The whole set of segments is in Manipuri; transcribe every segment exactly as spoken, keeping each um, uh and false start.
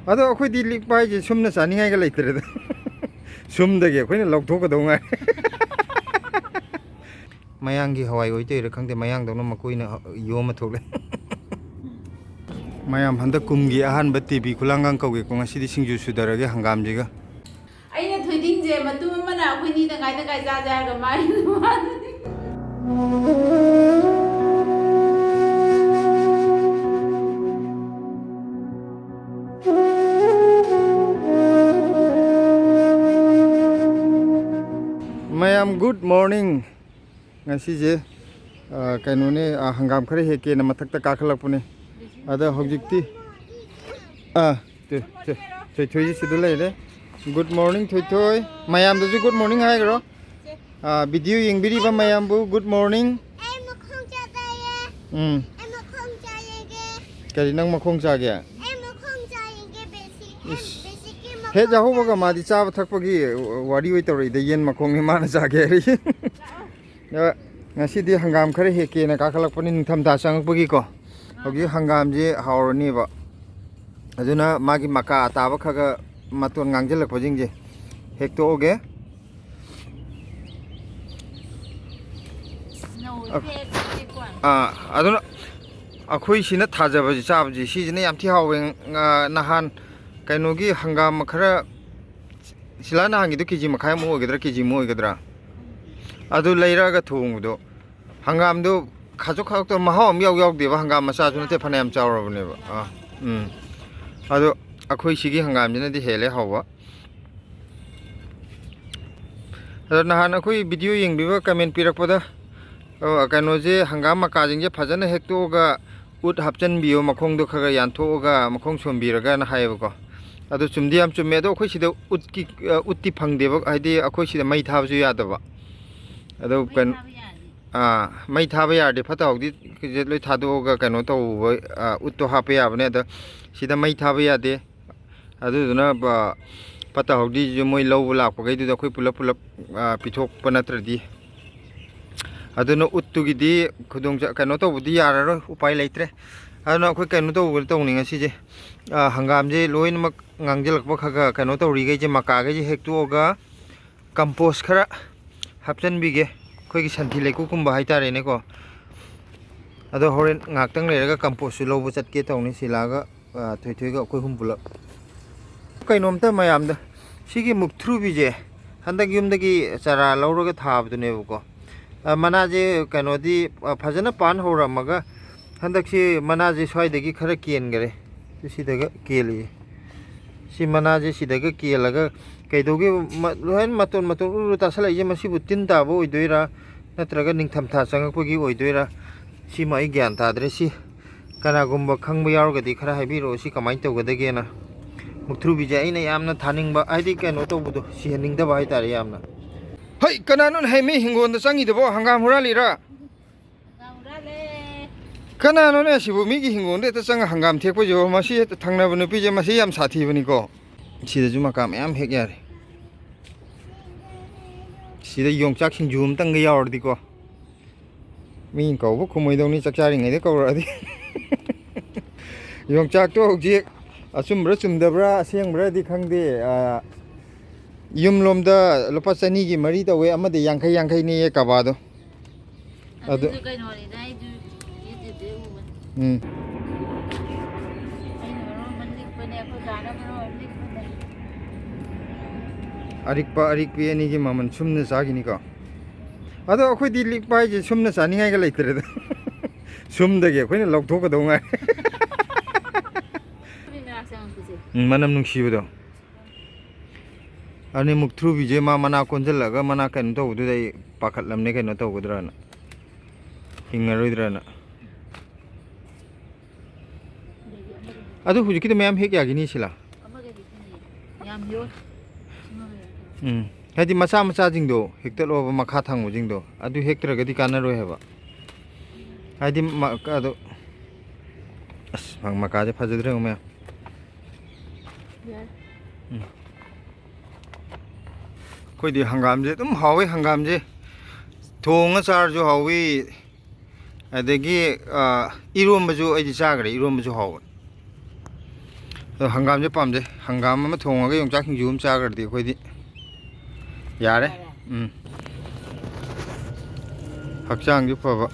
ꯑꯗꯣ ꯑꯩꯈꯣꯏꯗꯤ ꯂꯤꯛꯄ ꯍꯥꯏꯁꯦ ꯁꯨꯝꯅ ꯆꯥꯅꯤꯡꯉꯥꯏꯒ ꯂꯩꯇ꯭ꯔꯦꯗ꯫ ꯁꯨꯝꯗꯒꯤ ꯑꯩꯈꯣꯏꯅ ꯂꯧꯊꯣꯛꯀꯗꯧ ꯉꯥꯏꯔꯦ꯫ ꯃꯌꯥꯡꯒꯤ ꯍꯋꯥꯏ ꯑꯣꯏꯗꯣꯏꯔꯥ ꯈꯪꯗꯦ, ꯃꯌꯥꯡꯗꯧꯅ ꯃꯀꯣꯏꯅ ꯌꯣꯝꯃ ꯊꯣꯛꯂꯛꯑꯦ꯫ ꯃꯌꯥꯝ, ꯍꯟꯗꯛ ꯀꯨꯝꯒꯤ ꯑꯍꯥꯟꯕ ꯇꯦꯕꯤ ꯈꯨꯂꯥꯡꯒꯥꯡ ꯀꯧꯒꯦꯀꯣ꯫ ꯉꯁꯤꯗꯤ ꯁꯤꯡꯖꯨ ꯁꯨꯗꯔꯒꯦ ꯍꯪꯒꯥꯝꯁꯤꯒ꯫ ꯑꯩꯅ ꯊꯣꯏꯗꯤꯡꯁꯦ ꯃꯇꯨꯝ ꯑꯃꯅ ꯑꯩꯈꯣꯏꯅꯤꯗ ꯉꯥꯏꯗ ꯉꯥꯏ ꯆꯥꯁꯦ ꯍꯥꯏꯔꯒ ꯃꯥꯏ꯫ ꯃꯌꯥꯝ, good morning꯫ ꯉꯁꯤꯁꯦ, ꯑ, ꯀꯩꯅꯣꯅꯦ, ꯑ, ꯍꯪꯒꯥꯝ ꯈꯔ ꯍꯦꯛꯀꯦꯅ ꯃꯊꯛꯇ ꯀꯥꯈꯠꯂꯛꯄꯅꯦ꯫ ꯑꯗ ꯍꯧꯖꯤꯛꯇꯤ, ꯑ, ꯇꯨ, ꯇꯨ, ꯊꯣꯏꯊꯣꯏꯁꯤ ꯁꯤꯗ ꯂꯩꯔꯦ꯫ Good morning, ꯊꯣꯏꯊꯣꯏ꯫ ꯃꯌꯥꯝꯗꯁꯨ good morning ꯍꯥꯏꯈ꯭ꯔꯣ꯫ ꯑ, video ꯌꯦꯡꯕꯤꯔꯤꯕ ꯃꯌꯥꯝꯕꯨ good morning꯫ ꯑꯩ ꯃꯈꯣꯡ ꯆꯥꯗꯥꯏꯌꯦ꯫ ꯎꯝ꯫ ꯑꯩ ꯃꯈꯣꯡ ꯆꯥꯏꯌꯦꯒꯦ꯫ ꯀꯔꯤ, ꯅꯪ ꯃꯈꯣꯡ ꯆꯥꯒꯦ? ꯑꯩ ꯃꯈꯣꯡ ꯆꯥꯏꯌꯦꯒꯦ, ꯕꯦꯁꯤꯛ, ꯑꯩ ꯏꯁ꯫ ꯕꯦꯁꯤꯛꯀꯤ ꯃꯈꯣꯡ ꯍꯦꯛ ꯌꯥꯍꯧꯕꯒ ꯆꯥꯏꯌꯦ꯫ ꯃꯥꯗꯤ ꯆꯥꯕ ꯊꯛꯄꯒꯤ ꯋꯥꯔꯤ ꯑꯣꯏ ꯇꯧꯔꯛꯏꯗ, ꯌꯦꯟ ꯃꯈꯣꯡꯅꯤ ꯃꯥꯅ ꯆꯥꯒꯦ ꯍꯥꯏꯔꯤ꯫ ꯑ, ꯉꯁꯤꯗꯤ ꯍꯪꯒꯥꯝ ꯈꯔ ꯍꯦꯛꯀꯦꯅ ꯀꯥꯈꯠꯂꯛꯄꯅꯤ, ꯅꯤꯡꯊꯝꯊꯥ ꯆꯪꯉꯛꯄꯒꯤꯀꯣ꯫ ꯍꯧꯖꯤꯛ ꯍꯪꯒꯥꯝꯁꯦ ꯍꯥꯎꯔꯅꯦꯕ꯫ ꯑꯗꯨꯅ ꯃꯥꯒꯤ ꯃꯀꯥ ꯑꯇꯥꯕ ꯈꯔ ꯈꯔ ꯃꯇꯣꯟ ꯉꯥꯡꯁꯤꯜꯂꯛꯄꯁꯤꯡꯁꯦ ꯍꯦꯛꯇꯣꯛꯑꯒꯦ꯫ ꯅꯧ ꯑ-, ꯄꯦꯠ ꯄꯦꯠ ꯀꯣꯟ꯫ ꯑꯥ, ꯑꯗꯨꯅ ꯑꯩꯈꯣꯏ ꯁꯤꯅ ꯊꯥꯖꯕꯁꯤ ꯆꯥꯕꯁꯤ ꯁꯤꯁꯤꯅ ꯌꯥꯝ ꯊꯤ ꯍꯥꯎꯋꯦ꯫ ꯉ-, ꯅꯍꯥꯟ ꯀꯩꯅꯣꯒꯤ ꯍꯪꯒꯥꯝ ꯈꯔ ꯁꯤꯂꯥ ꯅꯍꯥꯟꯒꯤꯗꯣ ꯀꯦ ꯖꯤ ꯃꯈꯥꯏꯃꯨꯛ ꯑꯣꯏꯒꯗ꯭ꯔꯥ, ꯀꯦ ꯖꯤ ꯃꯨꯛ ꯑꯣꯏꯒꯗ꯭ꯔꯥ? ꯑꯗꯨ ꯂꯩꯔꯛꯑꯒ ꯊꯣꯡꯕꯗꯣ, ꯍꯪꯒꯥꯝꯗꯣ ꯈꯥꯖꯣꯛ ꯈꯥꯖꯣꯛꯇ ꯃꯍꯥꯎ ꯑꯃ ꯏꯌꯥꯎ ꯌꯥꯎꯗꯦꯕ, ꯍꯪꯒꯥꯝ ꯃꯆꯥꯁꯨ ꯅꯠꯇꯦ, ꯐꯅꯌꯥꯝ ꯆꯥꯎꯔꯕꯅꯦꯕ꯫ ꯑꯥ, ꯎꯝ꯫ ꯑꯗꯣ ꯑꯩꯈꯣꯏ ꯁꯤꯒꯤ ꯍꯪꯒꯥꯝꯁꯤꯅꯗꯤ ꯍꯦꯜꯂꯦ ꯍꯥꯎꯕ꯫ ꯑꯗꯣ ꯅꯍꯥꯟ ꯑꯩꯈꯣꯏ video ꯌꯦꯡꯕꯤꯕ comment ꯄꯤꯔꯛꯄꯗ, ꯑꯣ, ꯀꯩꯅꯣꯁꯦ, ꯍꯪꯒꯥꯝ ꯃꯀꯥꯁꯤꯡꯁꯦ ꯐꯖꯅ ꯍꯦꯛꯇꯣꯛꯑꯒ ꯎꯠ ꯍꯥꯞꯆꯤꯟꯕꯤꯌꯣ, ꯃꯈꯣꯡꯗꯣ ꯈꯔ ꯈꯔ ꯌꯥꯟꯊꯣꯛꯑꯒ ꯃꯈꯣꯡ ꯁꯣꯝꯕꯤꯔꯒꯅ ꯍꯥꯏꯌꯦꯕꯀꯣ꯫ ꯑꯗꯣ ꯆꯨꯝꯗꯤ ꯌꯥꯝ ꯆꯨꯝꯃꯦ꯫ ꯑꯗꯣ ꯑꯩꯈꯣꯏ ꯁꯤꯗ ꯎꯠꯀꯤ, ꯑ, ꯎꯠꯇꯤ ꯐꯪꯗꯦꯕ, ꯍꯥꯏꯗꯤ ꯑꯩꯈꯣꯏ ꯁꯤꯗ ꯃꯩ ꯊꯥꯕꯁꯨ ꯌꯥꯗꯕ꯫ ꯑꯗꯣ ꯃꯩ ꯀꯩꯅꯣ, ꯊꯥꯕ ꯌꯥꯔꯗꯤ꯫ ꯑꯥ, ꯃꯩ ꯊꯥꯕ ꯌꯥꯔꯗꯤ ꯐꯠꯇ ꯍꯥꯎꯗꯤ ꯂꯣꯏ ꯊꯥꯗꯣꯛꯑꯒ ꯀꯩꯅꯣ ꯇꯧꯕ, ꯑ, ꯎꯠꯇꯣ ꯍꯥꯞꯄ ꯌꯥꯕꯅꯦ꯫ ꯑꯗ ꯁꯤꯗ ꯃꯩ ꯊꯥꯕ ꯌꯥꯗꯦ꯫ ꯑꯗꯨꯗꯨꯅ, ꯑ, ꯐꯠꯇ ꯍꯥꯎꯗꯤꯁꯨ ꯃꯣꯏ ꯂꯧꯕ ꯂꯥꯛꯄꯈꯩꯗꯨꯗ ꯑꯩꯈꯣꯏ ꯄꯨꯂꯞ ꯄꯨꯂꯞ, ꯑ, ꯄꯤꯊꯣꯛꯄ ꯅꯠꯇ꯭ꯔꯗꯤ꯫ ꯑꯗꯨꯅ ꯎꯠꯇꯨꯒꯤꯗꯤ ꯈꯨꯗꯣꯡ ꯆꯥ-, ꯀꯩꯅꯣ ꯇꯧꯕꯗꯤ ꯌꯥꯔꯔꯣꯏ, ꯎꯄꯥꯏ ꯂꯩꯇ꯭ꯔꯦ꯫ ꯑꯗꯨꯅ ꯑꯩꯈꯣꯏ ꯀꯩꯅꯣ ꯇꯧꯕ ꯇꯧꯅꯤ ꯉꯁꯤꯁꯦ꯫ ꯑ, ꯍꯪꯒꯥꯝꯁꯦ ꯂꯣꯏꯅꯃꯛ ꯉꯥꯡꯁꯤꯜꯂꯛꯄ ꯈꯔ ꯈꯔ ꯀꯩꯅꯣ ꯇꯧꯔꯤꯈꯩꯁꯦ, ꯃꯀꯥꯈꯩꯁꯦ ꯍꯦꯛꯇꯣꯛꯑꯒ ꯀꯝꯄꯣꯁ ꯈꯔ ꯍꯥꯞꯆꯤꯟꯕꯤꯒꯦ, ꯑꯩꯈꯣꯏꯒꯤ ꯁꯟꯊꯤ ꯂꯩꯀꯣꯛꯀꯨꯝꯕ ꯍꯥꯏꯇꯥꯔꯦꯅꯦꯀꯣ꯫ ꯑꯗꯣ ꯍꯣꯔꯦꯟ ꯉꯥꯏꯍꯥꯛꯇꯪ ꯂꯩꯔꯒ ꯀꯝꯄꯣꯁꯁꯨ ꯂꯧꯕ ꯆꯠꯀꯦ ꯇꯧꯅꯤ, ꯁꯤꯂꯥꯒ, ꯑ, ꯊꯣꯏꯊꯣꯏꯒ ꯑꯩꯈꯣꯏ ꯑꯍꯨꯝ ꯄꯨꯂꯞ꯫ ꯀꯩꯅꯣꯝꯇ ꯃꯌꯥꯝꯗ, ꯁꯤꯒꯤ ꯃꯨꯛꯊ꯭ꯔꯨꯕꯤꯁꯦ ꯍꯟꯗꯛ ꯌꯨꯝꯗꯒꯤ ꯆꯥꯔꯥ ꯂꯧꯔꯒ ꯊꯥꯕꯗꯨꯅꯦꯕꯀꯣ꯫ ꯑ, ꯃꯅꯥꯁꯦ ꯀꯩꯅꯣꯗꯤ, ꯑ, ꯐꯖꯅ ꯄꯥꯟ ꯍꯧꯔꯝꯃꯒ, ꯍꯟꯗꯛꯁꯤ ꯃꯅꯥꯁꯦ ꯁ꯭ꯋꯥꯏꯗꯒꯤ ꯈꯔ ꯀꯦꯟꯈꯔꯦ꯫ ꯁꯤꯗꯒ ꯀꯦꯜꯂꯤꯁꯦ꯫ ꯁꯤ ꯃꯅꯥꯁꯦ ꯁꯤꯗꯒ ꯀꯦꯜꯂꯒ ꯀꯩꯗꯧꯒꯦ, ꯃ-, ꯂꯣꯏꯅ ꯃꯇꯣꯟ ꯃꯇꯣꯟ ꯎꯔꯨ ꯇꯥꯁꯜꯂꯛꯏꯁꯦ, ꯃꯁꯤꯕꯨ ꯇꯤꯟ ꯇꯥꯕ ꯑꯣꯏꯗꯣꯏꯔꯥ, ꯅꯠꯇ꯭ꯔꯒ ꯅꯤꯡꯊꯝꯊꯥ ꯆꯪꯉꯛꯄꯒꯤ ꯑꯣꯏꯗꯣꯏꯔꯥ? ꯁꯤꯃ ꯑꯩ ꯒ꯭ꯌꯥꯟ ꯇꯥꯗ꯭ꯔꯦ꯫ ꯁꯤ ꯀꯅꯥꯒꯨꯝꯕ ꯈꯪꯕ ꯌꯥꯎꯔꯒꯗꯤ ꯈꯔ ꯍꯥꯏꯕꯤꯔꯛꯑꯣ, ꯁꯤ ꯀꯃꯥꯏꯅ ꯇꯧꯒꯗꯒꯦꯅ꯫ ꯃꯨꯛꯊ꯭ꯔꯨꯕꯤꯁꯦ ꯑꯩꯅ ꯌꯥꯝꯅ ꯊꯥꯅꯤꯡꯕ, ꯍꯥꯏꯗꯤ ꯀꯩꯅꯣ ꯇꯧꯕꯗꯣ, ꯁꯤꯍꯟꯅꯤꯡꯗꯕ ꯍꯥꯏꯇꯥꯔꯦ ꯌꯥꯝꯅ꯫ ꯍꯩ, ꯀꯅꯥꯅꯣꯅꯦ ꯍꯩ, ꯃꯤ ꯍꯤꯡꯒꯣꯜꯗ ꯆꯪꯉꯤꯗꯨꯕꯣ? ꯍꯪꯒꯥꯝ ꯍꯨꯔꯥꯜꯂꯤꯔꯥ? ꯍꯪꯒꯥꯝ ꯍꯨꯔꯥꯜꯂꯦ꯫ ꯀꯅꯥꯅꯣꯅꯦ ꯁꯤꯕꯨ? ꯃꯤꯒꯤ ꯍꯤꯡꯒꯣꯜꯗ ꯍꯦꯛꯇ ꯆꯪꯉ ꯍꯪꯒꯥꯝ ꯊꯦꯛꯄꯁꯤꯕꯨ? ꯃꯁꯤ ꯍꯦꯛꯇ ꯊꯪꯅꯕ ꯅꯨꯄꯤꯁꯦ, ꯃꯁꯤ ꯌꯥꯝ ꯁꯥꯊꯤꯕꯅꯤꯀꯣ꯫ ꯁꯤꯗꯁꯨ ꯃꯀꯥ ꯃꯌꯥꯝ ꯍꯦꯛ ꯌꯥꯔꯦ꯫ ꯁꯤꯗ ꯌꯣꯡꯆꯥꯛ ꯁꯤꯡꯖꯨ ꯑꯃꯇꯪꯒ ꯌꯥꯎꯔꯗꯤꯀꯣ꯫ ꯃꯤ ꯀꯧꯕ ꯈꯨꯝꯃꯣꯏꯗꯧꯅꯤ, ꯆꯥꯛ ꯆꯥꯔꯤꯉꯩꯗ ꯀꯧꯔꯛꯑꯗꯤ꯫ ꯌꯣꯡꯆꯥꯛꯇꯣ ꯍꯧꯖꯤꯛ ꯑꯆꯨꯝꯕ꯭ꯔꯥ ꯆꯨꯝꯗꯕ꯭ꯔꯥ, ꯑꯁꯦꯡꯕ꯭ꯔꯥꯗꯤ ꯈꯪꯗꯦ꯫ ꯑ, ꯌꯨꯝꯂꯣꯝꯗ ꯂꯨꯄꯥ ꯆꯅꯤꯒꯤ ꯃꯔꯤ ꯇꯧꯋꯦ, ꯑꯃꯗ ꯌꯥꯡꯈꯩ ꯌꯥꯡꯈꯩꯅꯦꯌꯦ ꯀꯕꯥꯗꯣ꯫ ꯑꯗꯨ ꯑꯗꯨꯁꯨ ꯀꯩꯅꯣꯅꯤꯗ, ꯑꯩꯁꯨ YouTube-ꯇꯩ ꯎꯕꯅꯤ꯫ ꯎꯝ꯫ ꯑꯩꯅ ꯃꯔꯣꯟ ꯑꯃ ꯂꯤꯛꯄꯅꯦ, ꯑꯩꯈꯣꯏ ꯕꯥꯅ ꯃꯔꯣꯟ ꯑꯃ ꯂꯤꯛꯄꯅꯦ꯫ ꯑꯔꯤꯛꯄ ꯑꯔꯤꯛꯄꯤ ꯑꯅꯤꯒꯤ ꯃꯃꯜ ꯁꯨꯝꯅ ꯆꯥꯈꯤꯅꯤꯀꯣ꯫ ꯑꯗꯣ ꯑꯩꯈꯣꯏꯗꯤ ꯂꯤꯛꯄ ꯍꯥꯏꯁꯦ ꯁꯨꯝꯅ ꯆꯥꯅꯤꯡꯉꯥꯏꯒ ꯂꯩꯇ꯭ꯔꯦꯗ꯫ ꯁꯨꯝꯗꯒꯤ ꯑꯩꯈꯣꯏꯅ ꯂꯧꯊꯣꯛꯀꯗꯧ ꯉꯥꯏꯔꯦ꯫ ꯃꯤ ꯃꯅꯥꯛ ꯆꯪꯉꯛꯄꯁꯦ꯫ ꯎꯝ, ꯃꯅꯝ ꯅꯨꯡꯁꯤꯕꯗꯣ꯫ ꯑꯗꯨꯅꯤ ꯃꯨꯛꯊ꯭ꯔꯨꯕꯤꯁꯦ ꯃꯥ ꯃꯅꯥ ꯀꯣꯟꯁꯤꯜꯂꯒ ꯃꯅꯥ ꯀꯩꯅꯣ ꯇꯧꯕꯗꯨꯗ ꯑꯩ ꯄꯥꯈꯠꯂꯝꯅꯦ, ꯀꯩꯅꯣ ꯇꯧꯒꯗ꯭ꯔꯅ, ꯍꯤꯡꯉꯔꯣꯏꯗ꯭ꯔꯅ꯫ ꯑꯗꯨ ꯍꯧꯖꯤꯛꯀꯤꯗꯣ ꯃꯌꯥꯝ ꯍꯦꯛ ꯌꯥꯒꯤꯅꯤ ꯁꯤꯂꯥ꯫ ꯑꯃꯒꯗꯤ ꯈꯪꯉꯦ꯫ ꯌꯥꯝ ꯌꯣ-, ꯁꯤꯃ ꯃꯌꯥꯝ꯫ ꯎꯝ꯫ ꯍꯥꯏꯗꯤ ꯃꯆꯥ ꯃꯆꯥꯁꯤꯡꯗꯣ ꯍꯦꯛꯇꯠꯂꯣꯕ, ꯃꯈꯥ ꯊꯪꯕꯁꯤꯡꯗꯣ꯫ ꯑꯗꯨ ꯍꯦꯛꯇ꯭ꯔꯒꯗꯤ ꯀꯥꯟꯅꯔꯣꯏ ꯍꯥꯏꯕ꯫ ꯍꯥꯏꯗꯤ ꯃ-, ꯑꯗꯣ, ꯑꯁ, ꯃ-, ꯃꯀꯥꯁꯦ ꯐꯖꯗ꯭ꯔꯦ ꯃꯌꯥꯝ꯫ ꯌꯥꯔꯦ꯫ ꯎꯝ꯫ ꯑꯩꯈꯣꯏꯗꯤ ꯍꯪꯒꯥꯝꯁꯦ ꯑꯗꯨꯝ ꯍꯥꯎꯋꯤ, ꯍꯪꯒꯥꯝꯁꯦ ꯊꯣꯡꯉ ꯆꯥꯔꯁꯨ ꯍꯥꯎꯋꯤ, ꯑꯗꯒꯤ, ꯑ, ꯏꯔꯣꯝꯕꯁꯨ ꯑꯩꯗꯤ ꯆꯥꯈ꯭ꯔꯦ, ꯏꯔꯣꯝꯕꯁꯨ ꯍꯥꯎꯕꯅꯦ꯫ ꯑꯗꯣ ꯍꯪꯒꯥꯝꯁꯦ ꯄꯥꯝꯖꯩ꯫ ꯍꯪꯒꯥꯝ ꯑꯃ ꯊꯣꯡꯉꯒ ꯌꯣꯡꯆꯥꯛ ꯁꯤꯡꯖꯨ ꯑꯃ ꯆꯥꯈ꯭ꯔꯗꯤ ꯑꯩꯈꯣꯏꯗꯤ ꯌꯥꯔꯦ꯫ ꯌꯥꯔꯦ꯫ ꯎꯝ꯫ ꯍꯛꯆꯥꯡꯁꯨ ꯐꯕ꯫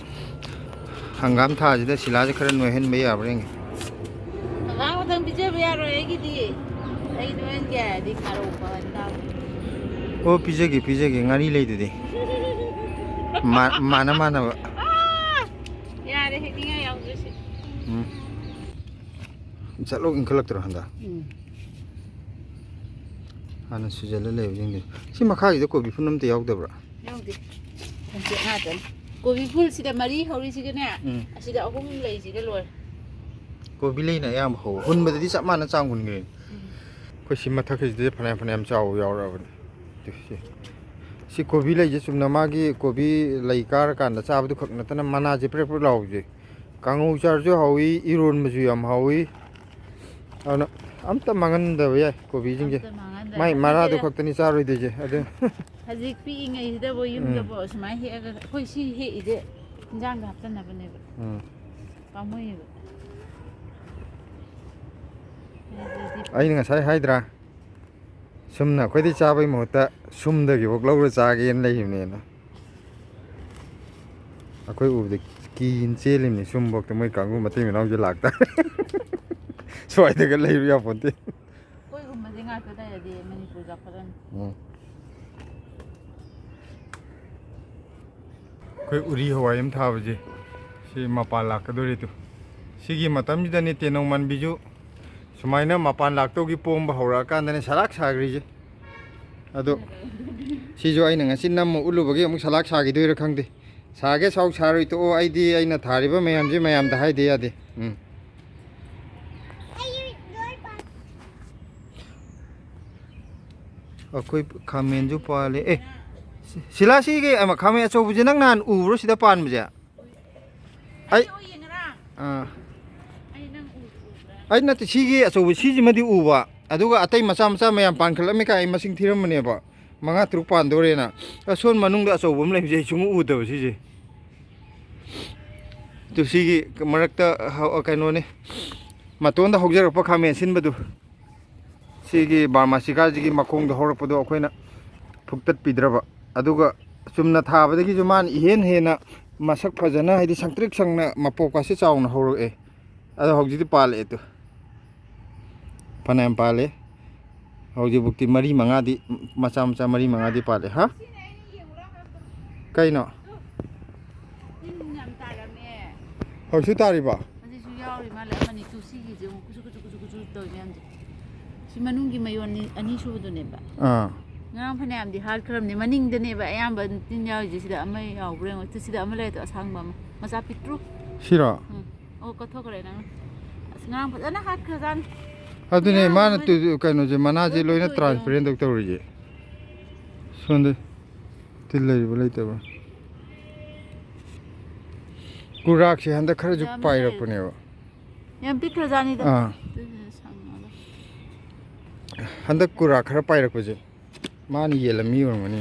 ꯍꯪꯒꯥꯝ ꯊꯥꯁꯤꯗ ꯁꯤꯂꯥꯁꯦ ꯈꯔ ꯅꯣꯏꯍꯟꯕ ꯌꯥꯕ꯭ꯔꯥ ꯌꯦꯡꯒꯦ꯫ ꯍꯪꯒꯥꯝ ꯈꯛꯇꯪ ꯄꯤꯖꯕ ꯌꯥꯔꯣꯏ ꯑꯩꯒꯤꯗꯤ꯫ ꯑꯩ ꯅꯣꯏꯍꯟꯒꯦ ꯍꯥꯏꯔꯗꯤ ꯈꯥꯔꯧ ꯐꯍꯟ ꯇꯥꯕꯅꯤ꯫ ꯑꯣ, ꯄꯤꯖꯒꯦ, ꯄꯤꯖꯒꯦ꯫ ꯉꯥꯔꯤ ꯂꯩꯗꯨꯗꯤ꯫ ꯃꯥ-, ꯃꯥꯅ ꯃꯥꯅꯕ꯫ ꯑꯥ! ꯌꯥꯔꯦ, ꯍꯦꯛꯅꯤꯡꯉꯥꯏ ꯌꯥꯎꯗ꯭ꯔꯦ ꯁꯤ꯫ ꯎꯝ꯫ ꯆꯠꯂꯣ ꯏꯟꯈꯠꯂꯛꯇ꯭ꯔꯣ ꯍꯟꯗꯛ? ꯎꯝ꯫ ꯍꯥꯟꯅ ꯁꯨꯖꯜꯂ ꯂꯩꯕꯁꯤꯡꯗꯣ꯫ ꯁꯤ ꯃꯈꯥꯒꯤꯗ ꯀꯣꯕꯤ ꯐꯨꯟ ꯑꯝꯇ ꯌꯥꯎꯗꯕ꯭ꯔꯥ? ꯌꯥꯎꯗꯦ꯫ ꯊꯝꯆꯦꯠ ꯉꯥꯛꯇꯅꯤ꯫ ꯀꯣꯕꯤ ꯐꯨꯜꯁꯤꯗ ꯃꯔꯤ ꯍꯧꯔꯤꯁꯤꯒꯅꯦ, ꯎꯝ꯫ ꯑꯁꯤꯗ ꯑꯍꯨꯝ ꯂꯩꯁꯤꯒ ꯂꯣꯏꯔꯦ꯫ ꯀꯣꯕꯤ ꯂꯩꯅ ꯑꯌꯥꯝꯕ ꯍꯧꯕ꯫ ꯍꯨꯟꯕꯗꯗꯤ ꯆꯞ ꯃꯥꯟꯅ ꯆꯥꯡ ꯍꯨꯟꯈ꯭ꯔꯦ꯫ ꯎꯝ꯫ ꯑꯩꯈꯣꯏ ꯁꯤ ꯃꯊꯛꯀꯤꯁꯤꯗ ꯐꯅꯌꯥꯝ ꯐꯅꯌꯥꯝ ꯆꯥꯎꯕ ꯌꯥꯎꯔꯛꯑꯕꯅꯤ꯫ ꯁꯤ, ꯁꯤ ꯀꯣꯕꯤ ꯂꯩꯁꯦ ꯆꯨꯝꯅ ꯃꯥꯒꯤ ꯀꯣꯕꯤ ꯂꯩ ꯀꯥꯔꯀꯥꯟꯗ ꯆꯥꯕꯗꯨ ꯈꯛ ꯅꯠꯇꯅ ꯃꯅꯥꯁꯦ ꯄ꯭ꯔꯦꯛ ꯄ꯭ꯔꯦꯛ ꯂꯥꯎꯕꯁꯦ꯫ ꯀꯥꯡꯉꯧ ꯆꯥꯔꯁꯨ ꯍꯥꯎꯏ, ꯏꯔꯣꯟꯕꯁꯨ ꯌꯥꯝ ꯍꯥꯎꯏ꯫ ꯑꯗꯨꯅ ꯑꯝꯇ ꯃꯥꯡꯍꯟꯗꯕ ꯌꯥꯏ ꯀꯣꯕꯤꯁꯤꯡꯁꯦ꯫ ꯑꯝꯇ ꯃꯥꯡꯍꯟꯗꯕ ꯃꯥꯏ ꯌꯥꯏ꯫ ꯃꯔꯥꯗꯨ ꯅꯠꯇꯦꯗ꯫ ꯈꯛꯇꯅꯤ ꯆꯥꯔꯣꯏꯗꯣꯏꯁꯦ꯫ ꯑꯗꯨ ꯍꯧꯖꯤꯛ ꯄꯤꯛꯏꯉꯩꯁꯤꯗꯕꯨ ꯎꯝ꯫ ꯌꯨꯝꯗꯕꯨ ꯁꯨꯃꯥꯏꯅ ꯍꯦꯛꯑꯒ, ꯑꯩꯈꯣꯏ ꯁꯤ ꯍꯦꯛꯏꯁꯦ ꯏꯟꯖꯥꯡꯗ ꯍꯥꯞꯆꯟꯅꯕꯅꯦꯕ꯫ ꯎꯝ꯫ ꯄꯥꯝꯃꯨꯏꯌꯦꯕ꯫ ꯑꯩꯅ ꯉꯁꯥꯏ ꯍꯥꯏꯗ꯭ꯔꯥ? ꯁꯨꯝꯅ ꯑꯩꯈꯣꯏꯗꯤ ꯆꯥꯕꯩ ꯃꯍꯨꯠꯇ ꯁꯨꯝꯗꯒꯤꯐꯥꯎ ꯂꯧꯔ ꯆꯥꯒꯦꯅ ꯂꯩꯕꯅꯦꯅ꯫ ꯑꯩꯈꯣꯏ ꯎꯕꯗ ꯀꯤꯅ ꯆꯦꯜꯂꯤꯕꯅꯤ꯫ ꯁꯨꯝꯐꯥꯎꯗ ꯃꯣꯏ ꯀꯥꯡꯕꯨ ꯃꯇꯩ ꯃꯅꯥꯎꯁꯦ ꯂꯥꯛꯇꯥꯔꯦ꯫ ꯁ꯭ꯋꯥꯏꯗꯒ ꯂꯩꯕ ꯌꯥꯄꯣꯟꯇꯦ꯫ ꯑꯩꯈꯣꯏꯒꯨꯝꯕꯁꯦ ꯉꯥꯛꯇ ꯂꯩꯔꯗꯤ ꯃꯅꯤꯄꯨꯔ ꯆꯥꯎꯈꯠꯂꯅꯤ꯫ ꯎꯝ꯫ ꯑꯩꯈꯣꯏ ꯎꯔꯤ ꯍꯋꯥꯏ ꯑꯃ ꯊꯥꯕꯁꯦ, ꯁꯤ ꯃꯄꯥꯟ ꯂꯥꯛꯀꯗꯧꯔꯦ ꯇꯨ꯫ ꯁꯤꯒꯤ ꯃꯇꯝꯁꯤꯗꯅꯤ ꯇꯦꯅꯧ ꯃꯥꯟꯕꯤꯁꯨ ꯁꯨꯃꯥꯏꯅ ꯃꯄꯥꯟ ꯂꯥꯛꯇꯧꯒꯤ ꯄꯣꯝꯕ ꯍꯧꯔꯛꯑꯀꯥꯟꯗꯅꯦ ꯁꯂꯥꯛ ꯁꯥꯈ꯭ꯔꯤꯁꯦ꯫ ꯑꯗꯣ ꯁꯤꯁꯨ ꯑꯩꯅ ꯉꯁꯤ ꯅꯝꯃ ꯎꯠꯂꯨꯕꯒꯤ ꯑꯃꯨꯛ ꯁꯂꯥꯛ ꯁꯥꯈꯤꯗꯣꯏꯔꯥ ꯈꯪꯗꯦ꯫ ꯁꯥꯒꯦ ꯁꯥꯎ, ꯁꯥꯔꯣꯏ ꯇꯣꯛꯑꯣ, ꯑꯩꯗꯤ ꯑꯩꯅ ꯊꯥꯔꯤꯕ ꯃꯌꯥꯝꯁꯦ ꯃꯌꯥꯝꯗ ꯍꯥꯏꯗ ꯌꯥꯗꯦ꯫ ꯎꯝ꯫ ꯑꯩꯈꯣꯏ ꯈꯥꯃꯦꯟꯁꯨ ꯄꯥꯜꯂꯦ꯫ ꯑꯦ, ꯁꯤ-, ꯁꯤꯂꯥ, ꯁꯤꯒꯤ ꯑꯃ ꯈꯥꯃꯦꯟ ꯑꯆꯧꯕꯁꯦ ꯅꯪ ꯅꯍꯥꯟ ꯎꯕ꯭ꯔꯣ ꯁꯤꯗ ꯄꯥꯟꯕꯁꯦ? ꯑꯩ, ꯑꯩ ꯎꯏꯌꯦ ꯉꯔꯥꯡ꯫ ꯑꯥ꯫ ꯑꯩ ꯅꯪ ꯎꯗ꯭ꯔꯤ ꯎꯗ꯭ꯔꯥ? ꯑꯩ ꯅꯠꯇꯦ, ꯁꯤꯒꯤ ꯑꯆꯧꯕ, ꯁꯤꯁꯤꯃꯗꯤ ꯎꯕ꯫ ꯑꯗꯨꯒ ꯑꯇꯩ ꯃꯆꯥ ꯃꯆꯥ ꯃꯌꯥꯝ ꯄꯥꯟꯈꯠꯂꯝꯃꯤ ꯀꯥꯏ ꯑꯩ ꯃꯁꯤꯡ ꯊꯤꯔꯝꯕꯅꯦꯕ꯫ ꯃꯉꯥ ꯇꯔꯨꯛ ꯄꯥꯟꯗꯧꯔꯦꯅ꯫ ꯑꯁꯣꯟ ꯃꯅꯨꯡꯗ ꯑꯆꯧꯕ ꯑꯃ ꯂꯩꯕꯁꯦ ꯑꯩ ꯁꯨꯡꯎ ꯎꯗꯕ ꯁꯤꯁꯦ꯫ ꯇꯨ ꯁꯤꯒꯤ ꯃꯔꯛꯇ ꯍꯧ-, ꯀꯩꯅꯣꯅꯤ, ꯃꯇꯣꯟꯗ ꯍꯧꯖꯔꯛꯄ ꯈꯥꯃꯦꯟ ꯑꯁꯤꯟꯕꯗꯨ, ꯁꯤꯒꯤ ꯕꯥꯔꯃꯥꯁꯤꯀꯥꯁꯤꯒꯤ ꯃꯈꯣꯡꯗ ꯍꯧꯔꯛꯄꯗꯣ ꯑꯩꯈꯣꯏꯅ ꯐꯨꯛꯇꯠꯄꯤꯗ꯭ꯔꯕ꯫ ꯑꯗꯨꯒ ꯆꯨꯝꯅ ꯊꯥꯕꯗꯒꯤꯁꯨ ꯃꯥꯅ ꯏꯍꯦꯟ ꯍꯦꯟꯅ ꯃꯁꯛ ꯐꯖꯅ, ꯍꯥꯏꯗꯤ ꯁꯪꯇ꯭ꯔꯤꯛ ꯁꯪꯅ ꯃꯄꯣꯛꯀꯥꯁꯤ ꯆꯥꯎꯅ ꯍꯧꯔꯛꯑꯦ꯫ ꯑꯗꯣ ꯍꯧꯖꯤꯛꯇꯤ ꯄꯥꯜꯂꯛꯑꯦ ꯇꯨ꯫ ꯐꯅꯌꯥꯝ ꯄꯥꯜꯂꯦ꯫ ꯍꯧꯖꯤꯛꯐꯥꯎꯗꯤ ꯃꯔꯤ ꯃꯉꯥꯗꯤ, ꯃꯆꯥ ꯃꯆꯥ ꯃꯔꯤ ꯃꯉꯥꯗꯤ ꯄꯥꯜꯂꯦ꯫ ꯍꯥ? ꯀꯩꯅꯣ? ꯇꯤꯟ ꯌꯥꯝ ꯇꯥꯔꯝꯃꯦ꯫ ꯍꯧꯖꯤꯛꯁꯨ ꯇꯥꯔꯤꯕ? ꯍꯧꯖꯤꯛꯁꯨ ꯌꯥꯎꯔꯤ ꯃꯥꯜꯂꯦ꯫ ꯑꯃꯅꯤ ꯇꯨ ꯁꯤꯒꯤꯁꯦ ꯑꯃꯨꯛ ꯀꯨꯁꯨ ꯀꯨꯁꯨ ꯀꯨꯁꯨ ꯀꯨꯁꯨ ꯇꯧꯔꯤ ꯃꯌꯥꯝꯁꯦ꯫ ꯁꯤ ꯃꯅꯨꯡꯒꯤ ꯃꯌꯣꯟ ꯑꯅꯤ ꯁꯨꯕꯗꯨꯅꯦꯕ꯫ ꯑꯥ꯫ ꯉꯔꯥꯡ ꯐꯅꯌꯥꯝꯗꯤ ꯍꯥꯠꯈ꯭ꯔꯕꯅꯦ꯫ ꯃꯅꯤꯡꯗꯅꯦꯕ ꯑꯌꯥꯝꯕ ꯇꯤꯟ ꯌꯥꯎꯔꯤꯁꯦ꯫ ꯁꯤꯗ ꯑꯃ ꯌꯥꯎꯕ꯭ꯔꯥ ꯌꯦꯡꯉꯣ꯫ ꯁꯤꯗ ꯑꯃ ꯂꯩꯔꯦ, ꯑꯁꯥꯡꯕ ꯑꯃ꯫ ꯃꯆꯥ ꯄꯤꯛꯇ꯭ꯔꯨ꯫ ꯁꯤꯔꯣ? ꯎꯝ꯫ ꯑꯣ, ꯀꯠꯊꯣꯛꯈ꯭ꯔꯦ ꯅꯪꯅ꯫ ꯑꯁ, ꯉꯔꯥꯡ ꯐꯖꯅ ꯍꯥꯠꯈ꯭ꯔꯖꯥꯠꯅꯤ꯫ ꯑꯗꯨꯅꯦ, ꯉꯔꯥꯡ ꯃꯥꯅ ꯑꯃ ꯇꯨ-, ꯀꯩꯅꯣꯁꯦ, ꯃꯅꯥꯁꯦ ꯂꯣꯏ ꯂꯣꯏꯅ ꯇꯣꯏꯗꯣ ꯌꯦꯡꯉꯣ꯫ Transparent ꯇꯧ ꯇꯧꯔꯤꯁꯦ꯫ ꯁꯣꯝꯗ ꯇꯤꯜ ꯂꯩꯔꯤꯕ ꯂꯩꯇꯕ꯫ ꯀꯨꯔꯥꯛꯁꯦ ꯍꯟꯗꯛ ꯈꯔꯁꯨ ꯌꯥꯝ ꯄꯥꯏꯔꯛꯄꯅꯦꯕ꯫ ꯌꯥꯝ ꯄꯤꯛꯈ꯭ꯔꯖꯥꯠꯅꯤꯗ꯫ ꯑꯥ꯫ ꯑꯗꯨꯗꯨꯅ ꯁꯪꯉꯒ꯫ ꯍꯟꯗꯛ ꯀꯨꯔꯥꯛ ꯈꯔ ꯄꯥꯏꯔꯛꯄꯁꯦ ꯃꯥꯅ ꯌꯦꯜꯂꯝꯃꯤ ꯑꯣꯏꯔꯝꯒꯅꯤ꯫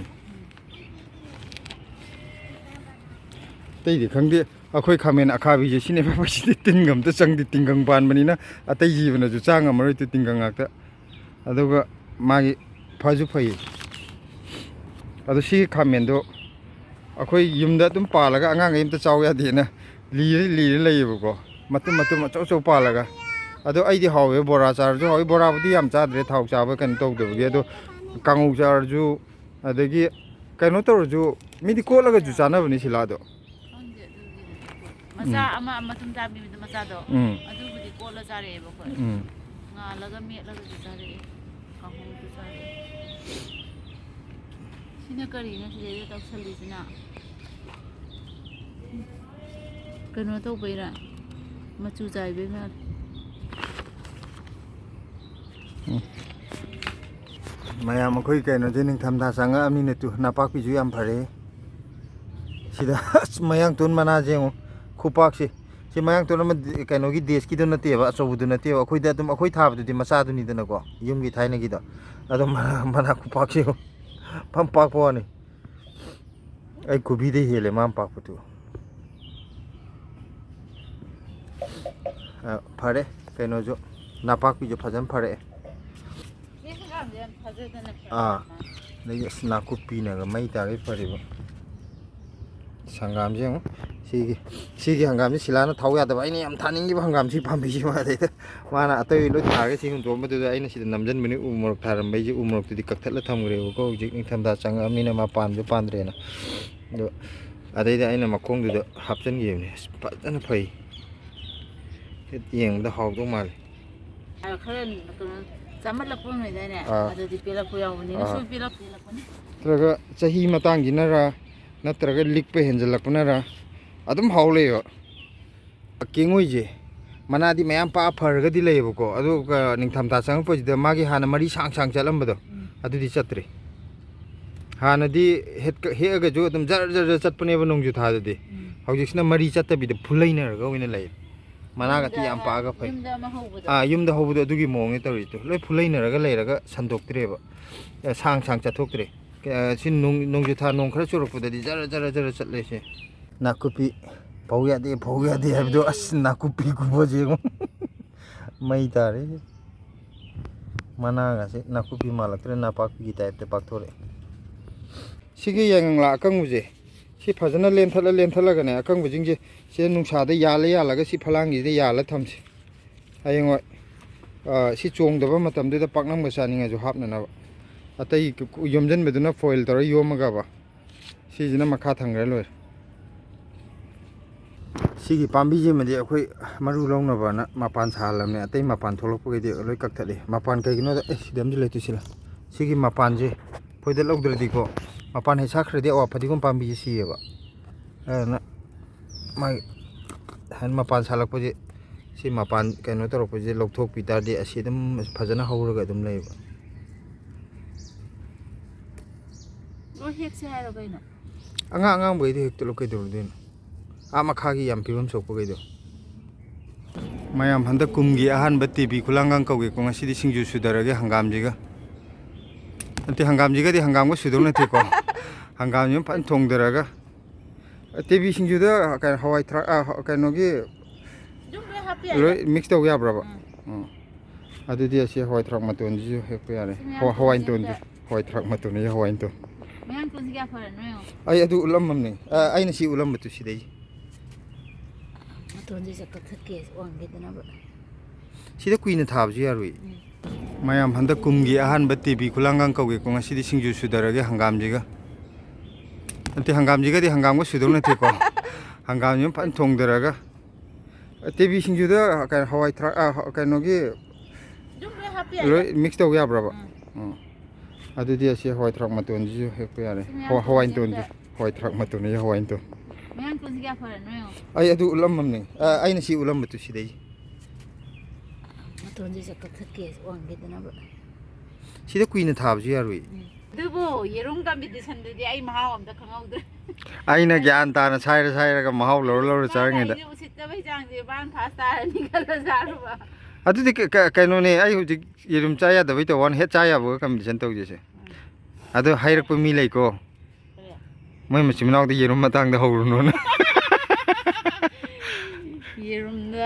ꯑꯇꯩꯗꯤ ꯈꯪꯗꯦ꯫ ꯑꯩꯈꯣꯏ ꯈꯥꯃꯦꯟ ꯑꯈꯥꯕꯤꯁꯦ ꯁꯤꯅꯦ ꯐꯕ, ꯁꯤꯗꯤ ꯇꯤꯟꯒ ꯑꯝꯇ ꯆꯪꯗꯦ꯫ ꯇꯤꯡꯒꯪ ꯄꯥꯟꯕꯅꯤꯅ ꯑꯇꯩ ꯖꯤꯕꯅꯁꯨ ꯆꯥ ꯉꯝꯃꯔꯣꯏ ꯇꯨ, ꯇꯤꯡꯒꯪ ꯉꯥꯛꯇ꯫ ꯑꯗꯨꯒ ꯃꯥꯒꯤ ꯐꯁꯨ ꯐꯩ꯫ ꯑꯗꯣ ꯁꯤꯒꯤ ꯈꯥꯃꯦꯟꯗꯣ ꯑꯩꯈꯣꯏ ꯌꯨꯝꯗ ꯑꯗꯨꯝ ꯄꯥꯜꯂꯒ ꯑꯉꯥꯡꯈꯩ ꯑꯝꯇ ꯆꯥꯎ ꯌꯥꯗꯦꯅ ꯂꯤꯔ ꯂꯤꯔ ꯂꯩꯌꯦꯕꯀꯣ꯫ ꯃꯇꯨꯝ ꯃꯇꯨꯝ ꯑꯆꯧ ꯑꯆꯧ ꯄꯥꯜꯂꯒ꯫ ꯑꯗꯣ ꯑꯩꯗꯤ ꯍꯥꯎꯋꯦ, ꯕꯣꯔꯥ ꯆꯥꯔꯁꯨ ꯍꯥꯎꯋꯤ꯫ ꯕꯣꯔꯥꯕꯨꯗꯤ ꯌꯥꯝ ꯆꯥꯗ꯭ꯔꯦ, ꯊꯥꯎ ꯆꯥꯕ ꯀꯩꯅꯣ ꯇꯧꯗꯕꯒꯤ꯫ ꯑꯗꯣ ꯀꯥꯡꯉꯧ ꯆꯥꯔꯁꯨ, ꯑꯗꯒꯤ ꯀꯩꯅꯣ ꯇꯧꯔꯁꯨ, ꯃꯤꯗꯤ ꯀꯣꯠꯂꯒꯁꯨ ꯆꯥꯅꯕꯅꯤ ꯁꯤꯂꯥꯗꯣ꯫ ꯈꯪꯗꯦ ꯑꯗꯨꯒꯤꯗꯤ꯫ ꯃꯆꯥ ꯎꯝ꯫ ꯑꯃ ꯃꯇꯨꯝ ꯇꯥꯕꯤꯕꯗꯣ ꯃꯆꯥꯗꯣ꯫ ꯎꯝ꯫ ꯑꯗꯨꯕꯨꯗꯤ ꯀꯣꯠꯂ ꯆꯥꯔꯛꯑꯦꯕ ꯑꯩꯈꯣꯏ꯫ ꯎꯝ꯫ ꯉꯥꯜꯂꯒ ꯃꯦꯠꯂꯒꯁꯨ ꯆꯥꯔꯛꯑꯦ꯫ ꯀꯥꯡꯍꯧꯁꯨ ꯆꯥꯔꯛꯑꯦ꯫ ꯁꯤꯅ ꯀꯔꯤꯅꯣ ꯁꯤꯗꯩꯗ ꯇꯧꯁꯜꯂꯤꯁꯤꯅ? ꯀꯩꯅꯣ ꯇꯧꯕꯩꯔꯥ? ꯃꯆꯨ ꯆꯥꯏꯕꯩ ꯃꯥꯜꯂꯦ꯫ ꯎꯝ꯫ ꯃꯌꯥꯝ ꯑꯩꯈꯣꯏ ꯀꯩꯅꯣꯁꯦ ꯅꯤꯡꯊꯝꯊꯥ ꯆꯪꯉꯛꯑꯕꯅꯤꯅ ꯇꯨ ꯅꯄꯥꯛꯄꯤꯁꯨ ꯌꯥꯝ ꯐꯔꯦ꯫ ꯁꯤꯗ ꯑꯁ ꯃꯌꯥꯡꯇꯣꯟ ꯃꯅꯥꯁꯦ ꯌꯦꯡꯉꯣ, ꯈꯨꯄꯥꯛꯁꯦ꯫ ꯁꯤ ꯃꯌꯥꯡꯇꯣꯟ ꯑꯃ ꯗꯤ-, ꯀꯩꯅꯣꯒꯤ ꯗꯦꯁꯀꯤꯗꯣ ꯅꯠꯇꯦꯕ, ꯑꯆꯧꯕꯗꯨ ꯅꯠꯇꯦꯕ꯫ ꯑꯩꯈꯣꯏꯗ ꯑꯗꯨꯝ ꯑꯩꯈꯣꯏ ꯊꯥꯕꯗꯨꯗꯤ ꯃꯆꯥꯗꯨꯅꯤꯗꯅꯀꯣ, ꯌꯨꯝꯒꯤ ꯊꯥꯏꯅꯒꯤꯗꯣ꯫ ꯑꯗꯣ ꯃꯅꯥ, ꯃꯅꯥ ꯈꯨꯄꯥꯛꯁꯦ ꯌꯦꯡꯉꯣ, ꯐꯝ ꯄꯥꯛꯄ ꯋꯥꯅꯤ꯫ ꯑꯩ ꯀꯣꯕꯤꯗꯩ ꯍꯦꯜꯂꯦ ꯃꯥꯅ ꯄꯥꯛꯄꯗꯨ꯫ ꯑ, ꯐꯔꯦ꯫ ꯀꯩꯅꯣꯁꯨ, ꯅꯄꯥꯛꯄꯤꯁꯨ ꯐꯖꯅ ꯐꯔꯛꯑꯦ꯫ ꯁꯤ ꯍꯪꯒꯥꯝꯁꯦ ꯌꯥꯝ ꯊꯥꯖꯗꯅ ꯑꯥ꯫ ꯑꯗꯒꯤ ꯑꯁ, ꯅꯥꯀꯨꯞꯄꯤꯅꯒ ꯃꯩ ꯇꯥꯒꯩ ꯐꯔꯤꯕ꯫ ꯑꯁ, ꯍꯪꯒꯥꯝꯁꯦ ꯌꯦꯡꯉꯨ꯫ ꯁꯤꯒꯤ ꯁꯤꯒꯤ ꯍꯪꯒꯥꯝꯁꯤ ꯁꯤꯂꯥꯅ ꯊꯥꯎ ꯌꯥꯗꯕ꯫ ꯑꯩꯅ ꯌꯥꯝ ꯊꯥꯅꯤꯡꯈꯤꯕ ꯍꯪꯒꯥꯝꯁꯤ ꯄꯥꯝꯕꯤꯁꯤ ꯃꯥꯗꯩꯗ꯫ ꯃꯥꯅ ꯑꯇꯩ ꯂꯣꯏ ꯊꯥꯔꯒ ꯁꯤ ꯍꯨꯟꯗꯣꯛꯑꯝꯕꯗꯨꯗ ꯑꯩꯅ ꯁꯤꯗ ꯅꯝꯁꯤꯟꯕꯅꯤ꯫ ꯎ ꯃꯣꯔꯣꯛ ꯊꯥꯔꯝꯕꯩꯁꯦ, ꯎ ꯃꯣꯔꯣꯛꯇꯨꯗꯤ ꯀꯛꯊꯠꯂ ꯊꯝꯈ꯭ꯔꯦꯕꯀꯣ꯫ ꯍꯧꯖꯤꯛ ꯅꯤꯡꯊꯝꯊꯥ ꯆꯪꯉꯛꯑꯕꯅꯤꯅ ꯃꯥ ꯄꯥꯟꯁꯨ ꯄꯥꯟꯗ꯭ꯔꯦꯅ꯫ ꯑꯗꯣ ꯑꯗꯩꯗ ꯑꯩꯅ ꯃꯈꯣꯡꯗꯨꯗ ꯍꯥꯞꯆꯤꯟꯈꯤꯕꯅꯦ꯫ ꯑꯁ, ꯐꯖꯅ ꯐꯩ꯫ ꯍꯦꯛ ꯌꯦꯡꯕꯗ ꯍꯥꯎꯗꯧ ꯃꯥꯜꯂꯦ꯫ ꯈꯔ ꯀꯩꯅꯣ ꯆꯥꯃꯠꯂꯛꯄ ꯑꯣꯏꯗꯥꯏꯅꯦ? ꯑꯥ꯫ ꯑꯗꯨꯗꯤ ꯄꯦꯜꯂꯛꯄ ꯌꯥꯎꯕꯅꯤ꯫ ꯑꯥ꯫ ꯅꯁꯨ ꯄꯦꯜꯂꯛꯄ ꯄꯦꯜꯂꯛꯄꯅꯤ꯫ ꯅꯠꯇ꯭ꯔꯒ ꯆꯍꯤ ꯃꯇꯥꯡꯁꯤꯅꯔ, ꯅꯠꯇ꯭ꯔꯒ ꯂꯤꯛꯄ ꯍꯦꯟꯖꯜꯂꯛꯄꯅꯔ, ꯑꯗꯨꯝ ꯍꯥꯎ ꯂꯩꯕ꯫ ꯀꯦꯡꯉꯣꯏꯁꯦ ꯃꯅꯥꯗꯤ ꯃꯌꯥꯝ ꯄꯥꯛꯑ ꯐꯔꯒꯗꯤ ꯂꯩꯌꯦꯕꯀꯣ꯫ ꯑꯗꯨꯒ ꯅꯤꯡꯊꯝꯊꯥ ꯆꯪꯉꯛꯄꯁꯤꯗ ꯃꯥꯒꯤ ꯍꯥꯟꯅ ꯃꯔꯤ ꯁꯥꯡ ꯁꯥꯡ ꯆꯠꯂꯝꯕꯗꯣ, ꯎꯝ꯫ ꯑꯗꯨꯗꯤ ꯆꯠꯇ꯭ꯔꯦ꯫ ꯍꯥꯟꯅꯗꯤ ꯍꯦꯛ-, ꯍꯦꯛꯑꯒꯁꯨ ꯑꯗꯨꯝ ꯖꯔ ꯖꯔ ꯖꯔ ꯆꯠꯄꯅꯦꯕ ꯅꯣꯡꯖꯨ ꯊꯥꯗꯗꯤ꯫ ꯎꯝ꯫ ꯍꯧꯖꯤꯛꯁꯤꯅ ꯃꯔꯤ ꯆꯠꯇꯕꯤꯗ ꯐꯨꯜꯂꯩꯅꯔꯒ ꯑꯣꯏꯅ ꯂꯩ꯫ ꯃꯅꯥꯒ ꯊꯤ ꯌꯨꯝꯗ ꯌꯥꯝ ꯑꯃ-, ꯄꯥꯛꯑꯒ ꯐꯩ꯫ ꯌꯨꯝꯗ ꯑꯃ ꯍꯧꯕꯗꯣ꯫ ꯑꯥ, ꯌꯨꯝꯗ ꯍꯧꯕꯗꯣ ꯑꯗꯨꯒꯤ ꯃꯑꯣꯡꯅꯦ ꯇꯧꯔꯤꯗꯣ꯫ ꯂꯣꯏ ꯐꯨꯜꯂꯩꯅꯔꯒ ꯂꯩꯔꯒ ꯁꯟꯗꯣꯛꯇ꯭ꯔꯦꯕ꯫ ꯑꯦ, ꯁꯥꯡ ꯁꯥꯡ ꯆꯠꯊꯣꯛꯇ꯭ꯔꯦ꯫ ꯑꯦ, ꯁꯤ ꯅꯣꯡ-, ꯅꯣꯡꯖꯨ ꯊꯥ ꯅꯣꯡ ꯈꯔ ꯆꯨꯔꯛꯄꯗꯗꯤ ꯖꯔ ꯖꯔ ꯖꯔ ꯆꯠꯂꯦ ꯁꯦ꯫ ꯅꯥꯀꯨꯞꯄꯤ ꯐꯧ ꯌꯥꯗꯦ, ꯐꯧ ꯌꯥꯗꯦ ꯍꯥꯏꯕꯗꯣ, ꯑꯁ, ꯅꯥꯀꯨꯞꯄꯤ ꯈꯨꯐꯁꯦ ꯌꯦꯡꯉꯣ꯫ ꯃꯩ ꯇꯥꯔꯦ꯫ ꯃꯅꯥꯒꯁꯦ ꯅꯥꯀꯨꯞꯄꯤ ꯃꯥꯜꯂꯛꯇ꯭ꯔꯦ, ꯅꯥꯄꯥꯛꯄꯤꯒꯤ ꯇꯥꯏꯞꯇ ꯄꯥꯛꯊꯣꯔꯛꯑꯦ꯫ ꯁꯤꯒꯤ ꯌꯥꯏꯉꯪꯂꯥ ꯑꯀꯪꯕꯁꯦ, ꯁꯤ ꯐꯖꯅ ꯂꯦꯟꯊꯠꯂ ꯂꯦꯟꯊꯠꯂꯒꯅꯦ, ꯑꯀꯪꯕꯁꯤꯡꯁꯦ ꯁꯤꯗ ꯅꯨꯡꯁꯥꯗ ꯌꯥꯜꯂ ꯌꯥꯜꯂꯒ ꯁꯤ ꯐꯂꯥꯡꯒꯤꯁꯤꯗ ꯌꯥꯜꯂ ꯊꯝꯁꯦ꯫ ꯍꯌꯦꯡꯋꯥꯏ, ꯑ, ꯁꯤ ꯆꯣꯡꯗꯕ ꯃꯇꯝꯗꯨꯗ ꯄꯥꯛꯅꯝꯒ ꯆꯥꯅꯤꯡꯉꯁꯨ ꯍꯥꯞꯅꯅꯕ꯫ ꯑꯇꯩ ꯌꯣꯝꯁꯤꯟꯕꯗꯨꯅ foil ꯇꯧꯔ ꯌꯣꯝꯃꯒꯕ꯫ ꯁꯤꯁꯤꯅ ꯃꯈꯥ ꯊꯝꯈ꯭ꯔ ꯂꯣꯏꯔꯦ꯫ ꯁꯤꯒꯤ ꯄꯥꯝꯕꯤꯁꯤꯃꯗꯤ ꯑꯩꯈꯣꯏ ꯃꯔꯨ ꯂꯧꯅꯕꯅ ꯃꯄꯥꯟ ꯁꯥꯍꯜꯂꯕꯅꯦ꯫ ꯑꯇꯩ ꯃꯄꯥꯟ ꯊꯣꯛꯂꯛꯄꯈꯩꯗꯤ ꯂꯣꯏ ꯀꯛꯊꯠꯂꯤ꯫ ꯃꯄꯥꯟ ꯀꯩꯒꯤꯅꯣꯗ, ꯑꯦ, ꯁꯤꯗ ꯑꯃꯁꯨ ꯂꯩꯇꯦ, ꯁꯤꯂ-, ꯁꯤꯒꯤ ꯃꯄꯥꯟꯁꯦ ꯐꯣꯏꯗꯠ ꯂꯧꯗ꯭ꯔꯗꯤꯀꯣ, ꯃꯄꯥꯟ ꯍꯦꯛ ꯁꯥꯠꯈ꯭ꯔꯗꯤ ꯑꯋꯥ ꯐꯗꯤꯒꯣꯝ ꯄꯥꯝꯕꯤꯁꯦ ꯁꯤꯌꯦꯕ꯫ ꯑꯗꯨꯅ ꯃꯥꯒꯤ ꯍꯥꯏꯅ ꯃꯄꯥꯟ ꯁꯥꯠꯂꯛꯄꯁꯦ, ꯁꯤ ꯃꯄꯥꯟ ꯀꯩꯅꯣ ꯇꯧꯔꯛꯄꯁꯦ ꯂꯧꯊꯣꯛꯄꯤ ꯇꯥꯔꯗꯤ ꯑꯁꯤ ꯑꯗꯨꯝ ꯐꯖꯅ ꯍꯧꯔꯒ ꯑꯗꯨꯝ ꯂꯩꯌꯦꯕ꯫ ꯂꯣꯏ ꯍꯦꯛꯁꯦ ꯍꯥꯏꯔꯣ ꯀꯩꯅꯣ? ꯑꯉꯥꯡ ꯑꯉꯥꯡꯕꯈꯩꯗꯤ ꯍꯦꯛꯇꯠꯂꯣ, ꯀꯩꯗꯧꯔꯨꯗꯣꯏꯅꯣ? ꯑꯥ ꯃꯈꯥꯒꯤ ꯌꯥꯝ ꯐꯤꯕꯝ ꯁꯣꯛꯄꯈꯩꯗꯣ꯫ ꯃꯌꯥꯝ, ꯍꯟꯗꯛ ꯀꯨꯝꯒꯤ ꯑꯍꯥꯟꯕ ꯇꯦꯕꯤ ꯈꯨꯂꯥꯡꯒꯥꯡ ꯀꯧꯒꯦꯀꯣ꯫ ꯉꯁꯤꯗꯤ ꯁꯤꯡꯖꯨ ꯁꯨꯗꯔꯒꯦ ꯍꯪꯒꯥꯝꯁꯤꯒ꯫ ꯅꯠꯇꯦ, ꯍꯪꯒꯥꯝꯁꯤꯒꯗꯤ ꯍꯪꯒꯥꯝꯒ ꯁꯨꯗꯧ ꯅꯠꯇꯦꯀꯣ꯫ ꯍꯪꯒꯥꯝꯁꯤꯃ ꯐꯖꯅ ꯊꯣꯡꯗꯔꯒ꯫ ꯇꯦꯕꯤ ꯁꯤꯡꯖꯨꯗ ꯀꯩꯅꯣ, ꯍꯋꯥꯏ ꯊ꯭ꯔꯥꯛ, ꯑꯥ, ꯀꯩꯅꯣꯒꯤ, ꯑꯗꯨꯝ ꯂꯣꯏ ꯍꯥꯞ- ꯂꯣꯏ ꯃꯤꯛꯁ ꯇꯧ ꯌꯥꯕ꯭ꯔꯕ? ꯎꯝ꯫ ꯑꯗꯨꯗꯤ ꯑꯁꯤ ꯍꯋꯥꯏ ꯊꯔꯥꯛ ꯃꯇꯣꯟꯁꯤꯁꯨ ꯍꯦꯛꯄ ꯌꯥꯔꯦ꯫ ꯍꯋꯥꯏ ꯊꯔꯥꯛ ꯃꯇꯣꯟꯁꯦ, ꯍꯋꯥꯏ ꯊꯔꯥꯛ ꯃꯇꯣꯟꯁꯦ, ꯍꯋꯥꯏ ꯃꯇꯣꯟ꯫ ꯃꯌꯥꯡ ꯇꯣꯟꯁꯤ ꯀꯌꯥ ꯐꯔꯅꯣ ꯌꯦꯡꯉꯣ꯫ ꯑꯩ ꯑꯗꯨ ꯎꯠꯂꯝꯃꯕꯅꯦ꯫ ꯑ, ꯑꯩꯅ ꯁꯤ ꯎꯠꯂꯝꯕꯗꯨ ꯁꯤꯗꯩ꯫ ꯃꯇꯣꯟꯁꯤꯁꯨ ꯀꯛꯊꯠꯀꯦ, ꯋꯥꯡꯈꯤꯗꯅꯕ꯫ ꯁꯤꯗ ꯀꯨꯏꯅ ꯊꯥꯕꯁꯨ ꯌꯥꯔꯣꯏ꯫ ꯎꯝ꯫ ꯃꯌꯥꯝ, ꯍꯟꯗꯛ ꯀꯨꯝꯒꯤ ꯑꯍꯥꯟꯕ ꯇꯦꯕꯤ ꯈꯨꯂꯥꯡꯒꯥꯡ ꯀꯧꯒꯦꯀꯣ꯫ ꯉꯁꯤꯗꯤ ꯁꯤꯡꯖꯨ ꯁꯨꯗꯔꯒꯦ ꯍꯪꯒꯥꯝꯁꯤꯒ꯫ ꯅꯠꯇꯦ, ꯍꯪꯒꯥꯝꯁꯤꯒꯗꯤ ꯍꯪꯒꯥꯝꯒ ꯁꯨꯗꯧ ꯅꯠꯇꯦꯀꯣ꯫ ꯍꯪꯒꯥꯝꯁꯤ ꯑꯃ ꯐꯖꯅ ꯊꯣꯡꯗꯔꯒ꯫ ꯇꯦꯕꯤ ꯁꯤꯡꯖꯨꯗ ꯀꯩꯅꯣ, ꯍꯋꯥꯏ ꯊꯔꯥꯛ, ꯑ, ꯀꯩꯅꯣꯒꯤ ꯑꯗꯨꯝ ꯂꯣꯏ ꯍꯥꯞꯄ ꯌꯥꯏꯗ꯫ ꯂꯣꯏ ꯃꯤꯛꯁ ꯇꯧ ꯌꯥꯕ꯭ꯔꯕ? ꯎꯝ꯫ ꯎꯝ꯫ ꯑꯗꯨꯗꯤ ꯑꯁꯤ ꯍꯋꯥꯏ ꯊꯔꯥꯛ ꯃꯇꯣꯟꯁꯤꯁꯨ ꯍꯦꯛꯄ ꯌꯥꯔꯦ꯫ ꯁꯤ ꯃꯌꯥꯝ ꯍꯋꯥꯏ, ꯍꯋꯥꯏ ꯇꯣꯟꯁꯤ ꯃꯇꯣꯟꯁꯦ꯫ ꯑꯝꯇ ꯍꯋꯥꯏ ꯊꯔꯥꯛ ꯃꯇꯣꯟꯁꯦ, ꯍꯋꯥꯏ ꯇꯣꯟ꯫ ꯃꯌꯥꯡ ꯇꯣꯟꯁꯤ ꯀꯌꯥ ꯐꯔꯅꯣ ꯌꯦꯡꯉꯣ꯫ ꯑꯩ ꯑꯗꯨ ꯎꯠꯂꯝꯃꯕꯅꯦ꯫ ꯑ, ꯑꯩꯅ ꯁꯤ ꯎꯠꯂꯝꯕꯗꯨ ꯁꯤꯗꯩ꯫ ꯃꯇꯣꯟꯁꯤꯁꯨ ꯀꯛꯊꯠꯀꯦ, ꯋꯥꯡꯈꯤꯗꯅꯕ꯫ ꯁꯤꯗ ꯀꯨꯏꯅ ꯊꯥꯕꯁꯨ ꯌꯥꯔꯣꯏ꯫ ꯎꯝ꯫ ꯑꯗꯨꯕꯨ ꯌꯦꯔꯨꯝ ꯀꯝꯄꯤꯇꯤꯁꯟꯗꯨꯗꯤ ꯑꯩ ꯃꯍꯥꯎ ꯑꯝꯇ ꯈꯪꯍꯧꯗ꯭ꯔꯦ꯫ ꯑꯩꯅ ꯒ꯭ꯌꯥꯟ ꯇꯥꯅ ꯁꯥꯏꯔ ꯁꯥꯏꯔꯒ ꯃꯍꯥꯎ ꯂꯧꯔ ꯂꯧꯔ ꯃꯥꯅ ꯆꯥꯔꯤꯉꯩꯗ꯫ ꯑꯩꯁꯦ ꯎꯁꯤꯠꯇꯕꯩ ꯆꯥꯡꯁꯦ ꯃꯥꯅ ꯐꯥꯔꯁ ꯇꯥꯔꯅꯤ ꯈꯜꯂ ꯆꯥꯔꯨꯕ꯫ ꯑꯗꯨꯗꯤ ꯀ-, ꯀ-, ꯀꯩꯅꯣꯅꯦ, ꯑꯩ ꯍꯧꯖꯤꯛ ꯌꯦꯔꯨꯝ ꯆꯥ ꯌꯥꯗꯕꯩ ꯇꯧꯕ ꯋꯥꯅꯤ, ꯍꯦꯛ ꯆꯥ ꯌꯥꯕꯒ ꯀꯝꯄꯤꯇꯤꯁꯟ ꯇꯧꯁꯦ꯫ ꯑꯗꯨ ꯍꯥꯏꯔꯛꯄ ꯃꯤ ꯂꯩꯀꯣ꯫ ꯀꯔꯤ? ꯃꯣꯏ ꯃꯆꯤꯟ ꯃꯅꯥꯎꯗ ꯌꯦꯔꯨꯝ ꯃꯇꯥꯡꯗ ꯍꯧꯔꯨꯅꯨꯅ꯫ ꯌꯦꯔꯨꯝꯗ,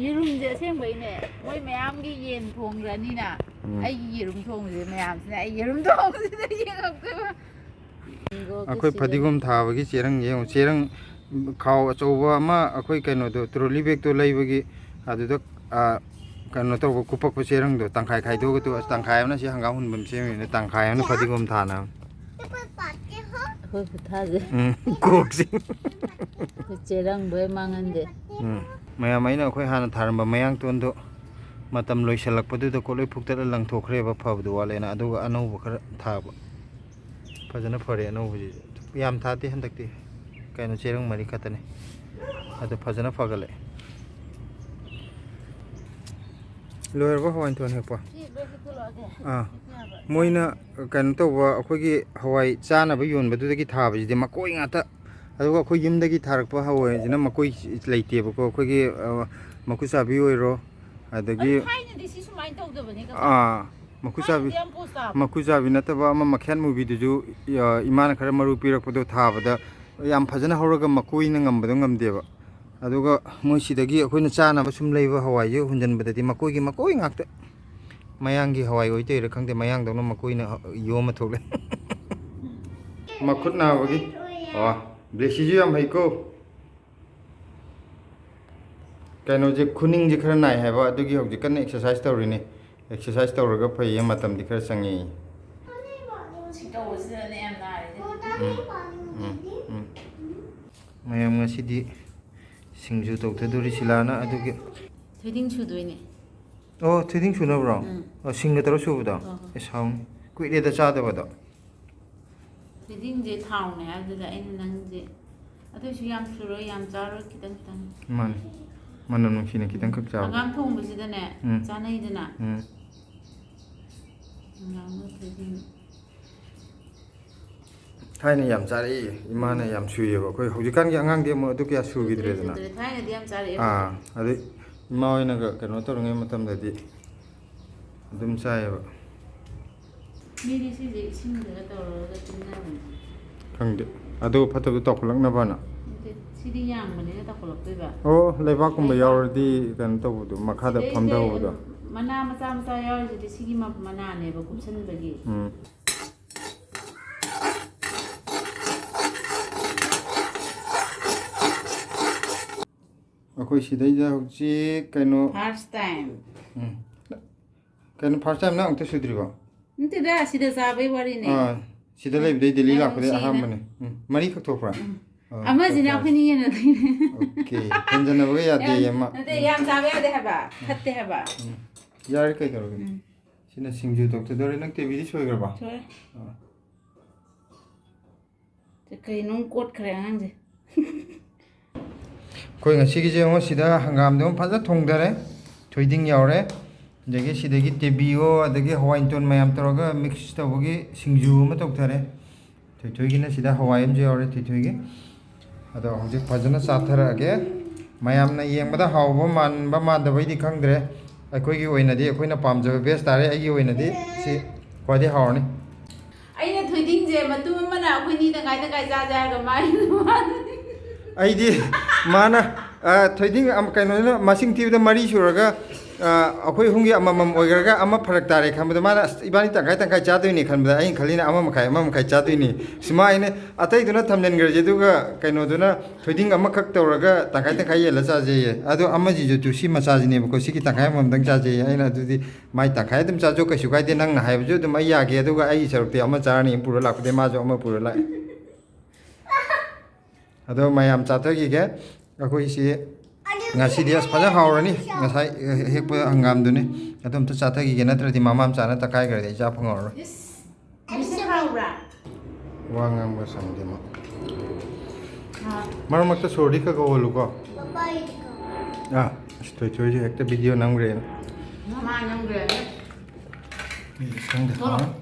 ꯌꯦꯔꯨꯝꯁꯦ ꯑꯁꯦꯡꯕꯩꯅꯦ, ꯃꯣꯏ ꯃꯌꯥꯝꯒꯤ ꯌꯦꯟ ꯊꯣꯡꯈ꯭ꯔꯅꯤꯅ, ꯎꯝ꯫ ꯑꯩꯒꯤ ꯌꯦꯔꯨꯝ ꯊꯣꯡꯕꯁꯦ ꯃꯌꯥꯝꯁꯤꯅ ꯑꯩ ꯌꯦꯔꯨꯝ ꯊꯣꯡꯕꯁꯤꯗ ꯌꯦꯡꯉꯛꯇꯣꯏꯕ꯫ ꯃꯦꯡꯒꯣꯒꯤ ꯑꯩꯈꯣꯏ ꯁꯤꯖꯟ꯫ ꯐꯗꯤꯒꯣꯝ ꯊꯥꯕꯒꯤ ꯆꯦꯔꯪ ꯌꯦꯡꯉꯨ, ꯆꯦꯔꯪ ꯈꯥꯎ ꯑꯆꯧꯕ ꯑꯃ, ꯑꯩꯈꯣꯏ ꯀꯩꯅꯣꯗꯣ, ꯇ꯭ꯔꯣꯂꯤ ꯕꯦꯒꯇꯣ ꯂꯩꯕꯒꯤ, ꯑꯗꯨꯗ, ꯑ, ꯀꯩꯅꯣ ꯇꯧꯕ, ꯀꯨꯞꯄꯛꯄ ꯆꯦꯔꯪꯗꯣ ꯇꯪꯈꯥꯏ ꯈꯥꯏꯗꯣꯛꯑꯒ ꯇꯣ-, ꯑꯁ, ꯇꯪꯈꯥꯏ ꯑꯃꯅ ꯁꯤ ꯍꯪꯒꯥꯝ ꯍꯨꯟꯐꯝ ꯁꯦꯝꯃꯤꯅꯦ, ꯇꯪꯈꯥꯏ ꯑꯃꯅ ꯐꯗꯤꯒꯣꯝ ꯊꯥꯅꯕ꯫ ꯑꯩꯈꯣꯏ ꯈꯨꯊꯥꯁꯦ꯫ ꯎꯝ, ꯀꯣꯛꯁꯦ꯫ ꯑꯩꯈꯣꯏ ꯆꯦꯔꯪꯗꯣ ꯍꯦꯛ ꯃꯥꯡꯍꯟꯗꯦ꯫ ꯎꯝ꯫ ꯃꯌꯥꯝ, ꯑꯩꯅ ꯑꯩꯈꯣꯏ ꯍꯥꯟꯅ ꯊꯥꯔꯝꯕ ꯃꯌꯥꯡꯇꯣꯟꯗꯣ ꯃꯇꯝ ꯂꯣꯏꯁꯤꯜꯂꯛꯄꯗꯨꯗ ꯀꯣ ꯂꯣꯏ ꯐꯨꯛꯇꯠꯂ ꯂꯪꯊꯣꯛꯈ꯭ꯔꯦꯕ, ꯐꯕꯗꯣ ꯋꯥꯠꯂꯦꯅ, ꯑꯗꯨꯒ ꯑꯅꯧꯕ ꯈꯔ ꯊꯥꯕ꯫ ꯐꯖꯅ ꯐꯔꯦ ꯑꯅꯧꯕꯁꯤꯁꯨ꯫ ꯌꯥꯝ ꯊꯥꯗꯦ ꯍꯟꯗꯛꯇꯤ, ꯀꯩꯅꯣ, ꯆꯦꯔꯪ ꯃꯔꯤ ꯈꯛꯇꯅꯤ꯫ ꯑꯗꯣ ꯐꯖꯅ ꯐꯒꯠꯂꯛꯑꯦ꯫ ꯂꯣꯏꯔꯕ ꯍꯋꯥꯏ ꯃꯇꯣꯟ ꯍꯦꯛꯄ? ꯁꯤ ꯂꯣꯏ ꯍꯦꯛꯇꯣꯛꯂꯛꯑꯒꯦ꯫ ꯑꯥ꯫ ꯍꯦꯛꯄ ꯌꯥꯕ꯫ ꯃꯣꯏꯅ ꯀꯩꯅꯣ ꯇꯧꯕ, ꯑꯩꯈꯣꯏꯒꯤ ꯍꯋꯥꯏ ꯆꯥꯅꯕ ꯌꯣꯟꯕꯗꯨꯗꯒꯤ ꯊꯥꯕꯁꯤꯗꯤ ꯃꯀꯣꯏ ꯉꯥꯛꯇ꯫ ꯑꯗꯨꯒ ꯑꯩꯈꯣꯏ ꯌꯨꯝꯗꯒꯤ ꯊꯥꯔꯛꯄ ꯍꯋꯥꯏꯁꯤꯅ ꯃꯀꯣꯏ ꯂꯩꯇꯦꯕꯀꯣ꯫ ꯑꯩꯈꯣꯏꯒꯤ, ꯑ, ꯃꯀꯨ ꯆꯥꯕꯤ ꯑꯣꯏꯔꯣ, ꯑꯗꯒꯤ, ꯑꯗꯨ ꯊꯥꯏꯅꯗꯤ ꯁꯤ ꯁꯨꯃꯥꯏꯅ ꯇꯧꯗꯕꯅꯦ ꯀꯀꯥ꯫ ꯑꯥ, ꯃꯀꯨ ꯆꯥꯕꯤ, ꯊꯥꯏꯅꯗꯤ ꯌꯥꯝ ꯄꯣꯁ ꯇꯥꯕꯅꯦ꯫ ꯃꯀꯨ ꯆꯥꯕꯤ ꯅꯠꯇꯕ ꯑꯃ ꯃꯈꯦꯠ ꯃꯨꯕꯤꯗꯨꯁꯨ, ꯑ, ꯏꯃꯥꯅ ꯈꯔ ꯃꯔꯨ ꯄꯤꯔꯛꯄꯗꯣ ꯊꯥꯕꯗ ꯌꯥꯝ ꯐꯖꯅ ꯍꯧꯔꯒ ꯃꯀꯣꯏꯅ ꯉꯝꯕꯗꯣ ꯉꯝꯗꯦꯕ꯫ ꯑꯗꯨꯒ ꯃꯣꯏ ꯁꯤꯗꯒꯤ ꯑꯩꯈꯣꯏꯅ ꯆꯥꯅꯕ ꯁꯨꯝ ꯂꯩꯕ ꯍꯋꯥꯏꯁꯦ ꯍꯨꯟꯖꯟꯕꯗꯗꯤ ꯃꯀꯣꯏꯒꯤ ꯃꯀꯣꯏ ꯉꯥꯛꯇ꯫ ꯃꯌꯥꯡꯒꯤ ꯍꯋꯥꯏ ꯑꯣꯏꯗꯣꯏꯔꯥ ꯈꯪꯗꯦ, ꯃꯌꯥꯡꯗꯧꯅ ꯃꯀꯣꯏꯅ ꯌꯣꯝꯃ ꯊꯣꯛꯂꯛꯑꯦ꯫ ꯃꯈꯨꯠ ꯅꯥꯕꯒꯤ꯫ ꯑꯣ, ꯕ꯭ꯂꯦꯁꯤꯁꯨ ꯌꯥꯝ ꯍꯩꯀꯣ꯫ ꯀꯩꯅꯣꯁꯦ, ꯈꯨꯅꯤꯡꯁꯦ ꯈꯔ ꯅꯥꯏ ꯍꯥꯏꯕ, ꯑꯗꯨꯒꯤ ꯍꯧꯖꯤꯛ ꯀꯟꯅ ꯑꯦꯛꯁꯔꯁꯥꯏꯁ ꯇꯧꯔꯤꯅꯦ꯫ ꯑꯦꯛꯁꯔꯁꯥꯏꯁ ꯇꯧꯔꯒ ꯐꯩꯌꯦ, ꯃꯇꯝꯗꯤ ꯈꯔ ꯆꯪꯉꯦ꯫ ꯁꯤ ꯇꯧꯕꯁꯤꯗꯅꯦ ꯌꯥꯝ ꯅꯥꯔꯤꯁꯦ꯫ ꯎꯝ, ꯎꯝ, ꯎꯝ꯫ ꯃꯌꯥꯝ, ꯉꯁꯤꯗꯤ ꯁꯤꯡꯖꯨ ꯇꯧꯊꯗꯣꯔꯤ ꯁꯤꯂꯥꯅ, ꯑꯗꯨꯒꯤ꯫ ꯊꯣꯏꯗꯤꯡ ꯁꯨꯗꯣꯏꯅꯦ꯫ ꯑꯣ, ꯊꯣꯏꯗꯤꯡ ꯁꯨꯅꯕ꯭ꯔꯣ? ꯎꯝ꯫ ꯑꯣ, ꯁꯤꯡꯒ ꯇꯧꯔ ꯁꯨꯕꯗꯣ? ꯍꯣꯏ, ꯍꯣꯏ꯫ ꯑꯦꯁ, ꯍꯥꯎꯅꯤ꯫ ꯀꯨꯏꯔꯦꯗ ꯆꯥꯗꯕꯗꯣ꯫ ꯊꯣꯏꯗꯤꯡꯁꯦ ꯊꯥꯎꯅꯦ ꯍꯥꯏꯕꯗꯨꯗ ꯑꯩꯅ ꯅꯪꯁꯦ, ꯑꯗꯨꯏꯁꯨ ꯌꯥꯝ ꯁꯨꯔꯣꯏ, ꯌꯥꯝ ꯆꯥꯔꯣꯏ, ꯈꯤꯇꯪ ꯈꯤꯇꯪ꯫ ꯃꯥꯅꯦ꯫ ꯃꯅꯝ ꯅꯨꯡꯁꯤꯅ ꯈꯤꯇꯪꯈꯛ ꯆꯥꯕ꯫ ꯍꯪꯒꯥꯝ ꯊꯣꯡꯕꯁꯤꯗꯅꯦ, ꯎꯝ꯫ ꯆꯥꯅꯩꯗꯅ꯫ ꯎꯝ꯫ ꯍꯪꯒꯥꯝꯒ ꯊꯣꯏꯗꯤꯡ꯫ ꯊꯥꯏꯅ ꯌꯥꯝ ꯆꯥꯔꯛꯏ, ꯏꯃꯥꯅ ꯌꯥꯝ ꯁꯨꯏꯌꯦꯕ꯫ ꯑꯩꯈꯣꯏ ꯍꯧꯖꯤꯛꯀꯥꯟꯒꯤ ꯑꯉꯥꯡꯗꯤ ꯑꯃꯨꯛ ꯑꯗꯨ ꯀꯌꯥ ꯁꯨꯈꯤꯗ꯭ꯔꯦꯗꯅ꯫ ꯁꯨꯗ꯭ꯔꯦ, ꯊꯥꯏꯅꯗꯤ ꯌꯥꯝ ꯆꯥꯔꯛꯑꯦ꯫ ꯑꯥ, ꯑꯗꯩ ꯏꯃꯥ ꯍꯣꯏꯅꯒ ꯀꯩꯅꯣ ꯇꯧꯔꯤꯉꯩ ꯃꯇꯝꯗꯗꯤ ꯑꯗꯨꯝ ꯆꯥꯏꯌꯦꯕ꯫ ꯃꯤꯗꯤ ꯁꯤꯁꯦ ꯏꯁꯤꯡꯗꯒ ꯇꯧꯔꯒ ꯇꯤꯡꯅꯕꯅꯦ꯫ ꯈꯪꯗꯦ꯫ ꯑꯗꯨ ꯐꯠꯇꯕꯗꯣ ꯇꯧꯈꯠꯂꯛꯅꯕꯅ꯫ ꯅꯠꯇꯦ, ꯁꯤꯗꯤ ꯌꯥꯡꯕꯅꯤꯅ ꯇꯧꯈꯠꯂꯛꯇꯣꯏꯕ꯫ ꯑꯣ, ꯂꯩꯕꯥꯛꯀꯨꯝꯕ ꯂꯩꯕꯥꯛ꯫ ꯌꯥꯎꯔꯗꯤ ꯀꯩꯅꯣ ꯇꯧꯕꯗꯣ, ꯃꯈꯥꯗ ꯁꯤꯗꯩꯁꯦ ꯐꯝꯊꯍꯧꯕꯗꯣ꯫ ꯃꯅꯥ ꯃꯆꯥ ꯃꯆꯥ ꯌꯥꯎꯔꯤꯁꯤꯗꯤ ꯁꯤꯒꯤ ꯃ-, ꯃꯅꯥꯅꯦꯕ ꯀꯨꯞꯁꯟꯕꯒꯤ꯫ ꯎꯝ꯫ ꯑꯩꯈꯣꯏ ꯁꯤꯗꯩꯗ ꯍꯧꯖꯤꯛ ꯀꯩꯅꯣ꯫ First time꯫ ꯎꯝ꯫ ꯀꯩꯅꯣ, first time ꯅꯪ ꯑꯃꯨꯛꯇ ꯁꯨꯗ꯭ꯔꯤꯕꯣ? ꯅꯠꯇꯦꯗ, ꯁꯤꯗ ꯆꯥꯕꯩ ꯋꯥꯔꯤꯅꯦ꯫ ꯑꯥ, ꯁꯤꯗ ꯂꯩꯕꯗꯩ ꯗꯦꯜꯂꯤ ꯌꯥꯝ ꯂꯥꯛꯄꯗꯩ ꯅꯨꯡꯁꯤꯅ꯫ ꯑꯍꯥꯟꯕꯅꯦ꯫ ꯎꯝ, ꯃꯔꯤꯈꯛ ꯊꯣꯛꯄ꯭ꯔꯥ? ꯎꯝ꯫ ꯑꯥ, ꯑꯃꯁꯤꯅ ꯐꯔꯦ, ꯑꯩꯈꯣꯏꯅꯤ ꯌꯦꯟꯅꯗꯣꯏꯅꯦ꯫ OK, ꯍꯦꯟꯖꯟꯅꯕꯒ ꯌꯥꯗꯦ, ꯌꯥꯝ, ꯑꯃ꯫ ꯅꯠꯇꯦ, ꯌꯥꯝ ꯆꯥꯕ ꯌꯥꯗꯦ ꯍꯥꯏꯕ, ꯐꯠꯇꯦ ꯍꯥꯏꯕ꯫ ꯎꯝ꯫ ꯌꯥꯔꯦ, ꯀꯩꯗꯧꯔꯒꯦ? ꯎꯝ꯫ ꯁꯤꯅ ꯁꯤꯡꯖꯨ ꯇꯧꯊꯗꯣꯔꯦ꯫ ꯅꯪ ꯇꯦꯕꯤꯗꯤ ꯁꯣꯏꯈ꯭ꯔꯕ? ꯁꯣꯏꯔꯦ꯫ ꯑꯥ꯫ ꯀꯩꯅꯣꯝ ꯀꯣꯠꯈ꯭ꯔꯦ ꯑꯉꯥꯡꯁꯦ꯫ ꯑꯩꯈꯣꯏ ꯉꯁꯤꯒꯤꯁꯦ ꯌꯦꯡꯉꯣ, ꯁꯤꯗ ꯍꯪꯒꯥꯝꯗꯣ ꯐꯖꯅ ꯊꯣꯡꯊꯔꯦ, ꯊꯣꯏꯗꯤꯡ ꯌꯥꯎꯔꯦ, ꯑꯗꯒꯤ ꯁꯤꯗꯒꯤ ꯇꯦꯕꯤꯌꯣ, ꯑꯗꯒꯤ ꯍꯋꯥꯏ ꯃꯇꯣꯟ ꯃꯌꯥꯝ ꯇꯧꯔꯒ mix ꯇꯧꯕꯒꯤ ꯁꯤꯡꯖꯨ ꯑꯃ ꯇꯧꯊꯔꯦ꯫ ꯊꯣꯏꯊꯣꯏꯒꯤꯅ ꯁꯤꯗ ꯍꯋꯥꯏ ꯑꯃꯁꯨ ꯌꯥꯎꯔꯦ, ꯊꯣꯏꯊꯣꯏꯒꯤ꯫ ꯑꯗꯣ ꯍꯧꯖꯤꯛ ꯐꯖꯅ ꯆꯥꯊꯔꯛꯑꯒꯦ꯫ ꯃꯌꯥꯝꯅ ꯌꯦꯡꯕꯗ ꯍꯥꯎꯕ ꯃꯥꯟꯕ ꯃꯥꯟꯗꯕꯩꯗꯤ ꯈꯪꯗ꯭ꯔꯦ, ꯑꯩꯈꯣꯏꯒꯤ ꯑꯣꯏꯅꯗꯤ ꯑꯩꯈꯣꯏꯅ ꯄꯥꯝꯖꯕ best ꯇꯥꯔꯦ꯫ ꯑꯩꯒꯤ ꯑꯣꯏꯅꯗꯤ ꯁꯤ ꯈ꯭ꯋꯥꯏꯗꯩ ꯍꯥꯎꯔꯅꯤ꯫ ꯑꯩꯅ ꯊꯣꯏꯗꯤꯡꯁꯦ ꯃꯇꯨꯝ ꯑꯃꯅ ꯑꯩꯈꯣꯏꯅꯤ ꯇꯪꯈꯥꯏ ꯇꯪꯈꯥꯏ ꯆꯥꯁꯦ ꯍꯥꯏꯔꯒ ꯃꯥꯒꯤ ꯑꯩꯗꯤ ꯃꯥꯅ ꯑ, ꯊꯣꯏꯗꯤꯡ ꯑꯃ, ꯀꯩꯅꯣꯗꯨꯅ ꯃꯁꯤꯡ ꯊꯤꯕꯗ ꯃꯔꯤ ꯁꯨꯔꯒ, ꯑ, ꯑꯩꯈꯣꯏ ꯑꯍꯨꯝꯒꯤ ꯑꯃꯃꯝ ꯑꯣꯏꯈ꯭ꯔꯒ ꯑꯃ ꯐꯔꯛ ꯇꯥꯔꯦ ꯈꯟꯕꯗ, ꯃꯥꯅ, "ꯑꯁ, ꯏꯕꯥꯅꯤ ꯇꯪꯈꯥꯏ ꯇꯪꯈꯥꯏ ꯆꯥꯗꯣꯏꯅꯦ" ꯈꯟꯕꯗ, ꯑꯩꯅ ꯈꯜꯂꯤꯅ ꯑꯃ ꯃꯈꯥꯏ, ꯑꯃ ꯃꯈꯥꯏ ꯆꯥꯗꯣꯏꯅꯤ꯫ ꯁꯨꯃꯥꯏꯅ ꯑꯇꯩꯗꯨꯅ ꯊꯝꯖꯤꯟꯈ꯭ꯔꯁꯦ, ꯑꯗꯨꯒ ꯀꯩꯅꯣꯗꯨꯅ ꯊꯣꯏꯗꯤꯡ ꯑꯃꯈꯛ ꯇꯧꯔꯒ ꯇꯪꯈꯥꯏ ꯇꯪꯈꯥꯏ ꯌꯦꯜꯂ ꯆꯥꯖꯩꯌꯦ꯫ ꯑꯗꯣ ꯑꯃꯁꯤꯁꯨ ꯇꯨ ꯁꯤ ꯃꯆꯥꯁꯤꯅꯦꯕꯀꯣ, ꯁꯤꯒꯤ ꯇꯪꯈꯥꯏ ꯑꯃꯃꯝꯗꯪ ꯆꯥꯖꯩꯌꯦ꯫ ꯑꯩꯅ ꯑꯗꯨꯗꯤ ꯃꯥꯏ ꯇꯪꯈꯥꯏ ꯑꯗꯨꯝ ꯆꯥꯖꯧ, ꯀꯩꯁꯨ ꯀꯥꯏꯗꯦ, ꯅꯪꯅ ꯍꯥꯏꯕꯁꯨ ꯑꯗꯨꯝ ꯑꯩ ꯌꯥꯒꯦ꯫ ꯑꯗꯨꯒ ꯑꯩꯒꯤ ꯁꯔꯨꯛꯇꯤ ꯑꯃ ꯆꯥꯔꯅꯤ, ꯄꯨꯔ ꯂꯥꯛꯄꯗꯤ ꯃꯥꯁꯨ ꯑꯃ ꯄꯨꯔ ꯂꯥꯛꯑꯦ꯫ ꯑꯗꯣ ꯃꯌꯥꯝ ꯆꯥꯊꯈꯤꯒꯦ꯫ ꯑꯩꯈꯣꯏꯁꯤ ꯉꯁꯤꯗꯤ ꯑꯁ ꯐꯖꯅ ꯍꯥꯎꯔꯅꯤ꯫ ꯉꯁꯥꯏ ꯍꯦꯛꯄ ꯍꯪꯒꯥꯝꯗꯨꯅꯤ꯫ ꯑꯗꯨ ꯑꯝꯇ ꯆꯥꯊꯈꯤꯒꯦ, ꯅꯠꯇ꯭ꯔꯗꯤ ꯃꯃꯥ ꯃꯆꯥꯅ ꯇꯛꯈꯥꯏꯈ꯭ꯔꯗꯤ ꯑꯩ ꯆꯥ ꯐꯪꯍꯧꯔꯔꯣꯏ꯫ ꯏꯁ, ꯃꯤꯁꯦ ꯍꯥꯎꯕ꯭ꯔꯥ? ꯋꯥ ꯉꯥꯡꯕ ꯁꯪꯗꯦ ꯃꯥ꯫ ꯍꯥ꯫ ꯃꯔꯛ ꯃꯔꯛꯇ ꯁꯣꯔꯗꯤ ꯈꯔ ꯈꯔ ꯍꯣꯜꯂꯨꯀꯣ꯫ ꯄꯄꯥꯒꯤꯗꯤ ꯀꯧ꯫ ꯑꯥ, ꯑꯁ, ꯊꯣꯏꯊꯣꯏꯁꯦ ꯍꯦꯛꯇ ꯚꯤꯗꯤꯑꯣ ꯅꯝꯈ꯭ꯔꯦꯅ꯫ ꯃꯃꯥ ꯅꯝꯈ꯭ꯔꯦꯅꯦ꯫ ꯑꯩ ꯈꯪꯗꯦ꯫ ꯊꯣꯛꯂꯛꯑꯣ꯫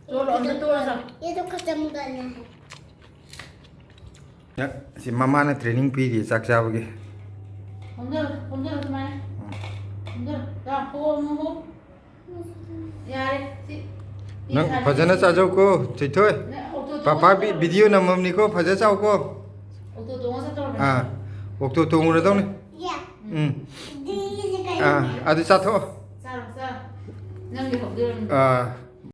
ꯇꯣꯠꯂꯣ, ꯑꯝꯇ ꯇꯣꯠꯂꯣ ꯆꯥꯎ꯫ ये तो खत्म करना है। ꯁꯤ ꯃꯃꯥꯅ ꯇ꯭ꯔꯦꯅꯤꯡ ꯄꯤꯔꯤ ꯆꯥꯛ ꯆꯥꯕꯒꯤ꯫ ꯐꯝꯖꯜꯂꯣ, ꯐꯝꯖꯜꯂꯣ ꯁꯨꯃꯥꯏꯅ꯫ ꯎꯝ꯫ ꯐꯝꯖꯜꯂꯣ꯫ ꯆꯥꯎ, ꯄꯣꯛꯑꯣ, ꯑꯃꯨꯛ ꯄꯣꯛꯑꯣ꯫ ꯌꯥꯔꯦ, ꯁꯤ꯫ ꯅꯪ ꯐꯖꯅ ꯆꯥꯖꯧꯀꯣ, ꯊꯣꯏꯊꯣꯏ꯫ ꯅꯪ ꯑꯣꯛꯇꯣ ꯄꯥꯄꯥ ꯇꯣꯡꯉ ꯚꯤ-, ꯆꯠꯇꯧꯔꯕꯅꯤ꯫ ꯚꯤꯗꯤꯑꯣ ꯅꯝꯃꯝꯅꯤꯀꯣ, ꯐꯖ ꯆꯥꯎꯀꯣ꯫ ꯑꯣꯛꯇꯣ ꯇꯣꯡꯉ ꯆꯠꯇꯧꯔꯕꯅꯤ꯫ ꯑꯥ, ꯑꯣꯛꯇꯣ ꯇꯣꯡꯉꯨꯔꯗꯧꯅꯤ꯫ ꯎꯝ꯫ ꯑꯥ, ꯑꯗꯨ ꯆꯥꯊꯣꯛꯑꯣ꯫ ꯆꯥꯔꯣ, ꯆꯥꯔꯣ꯫ ꯅꯪꯒꯤ ꯍꯧꯗꯣꯏꯔꯝꯅꯤ꯫ ꯑꯥ,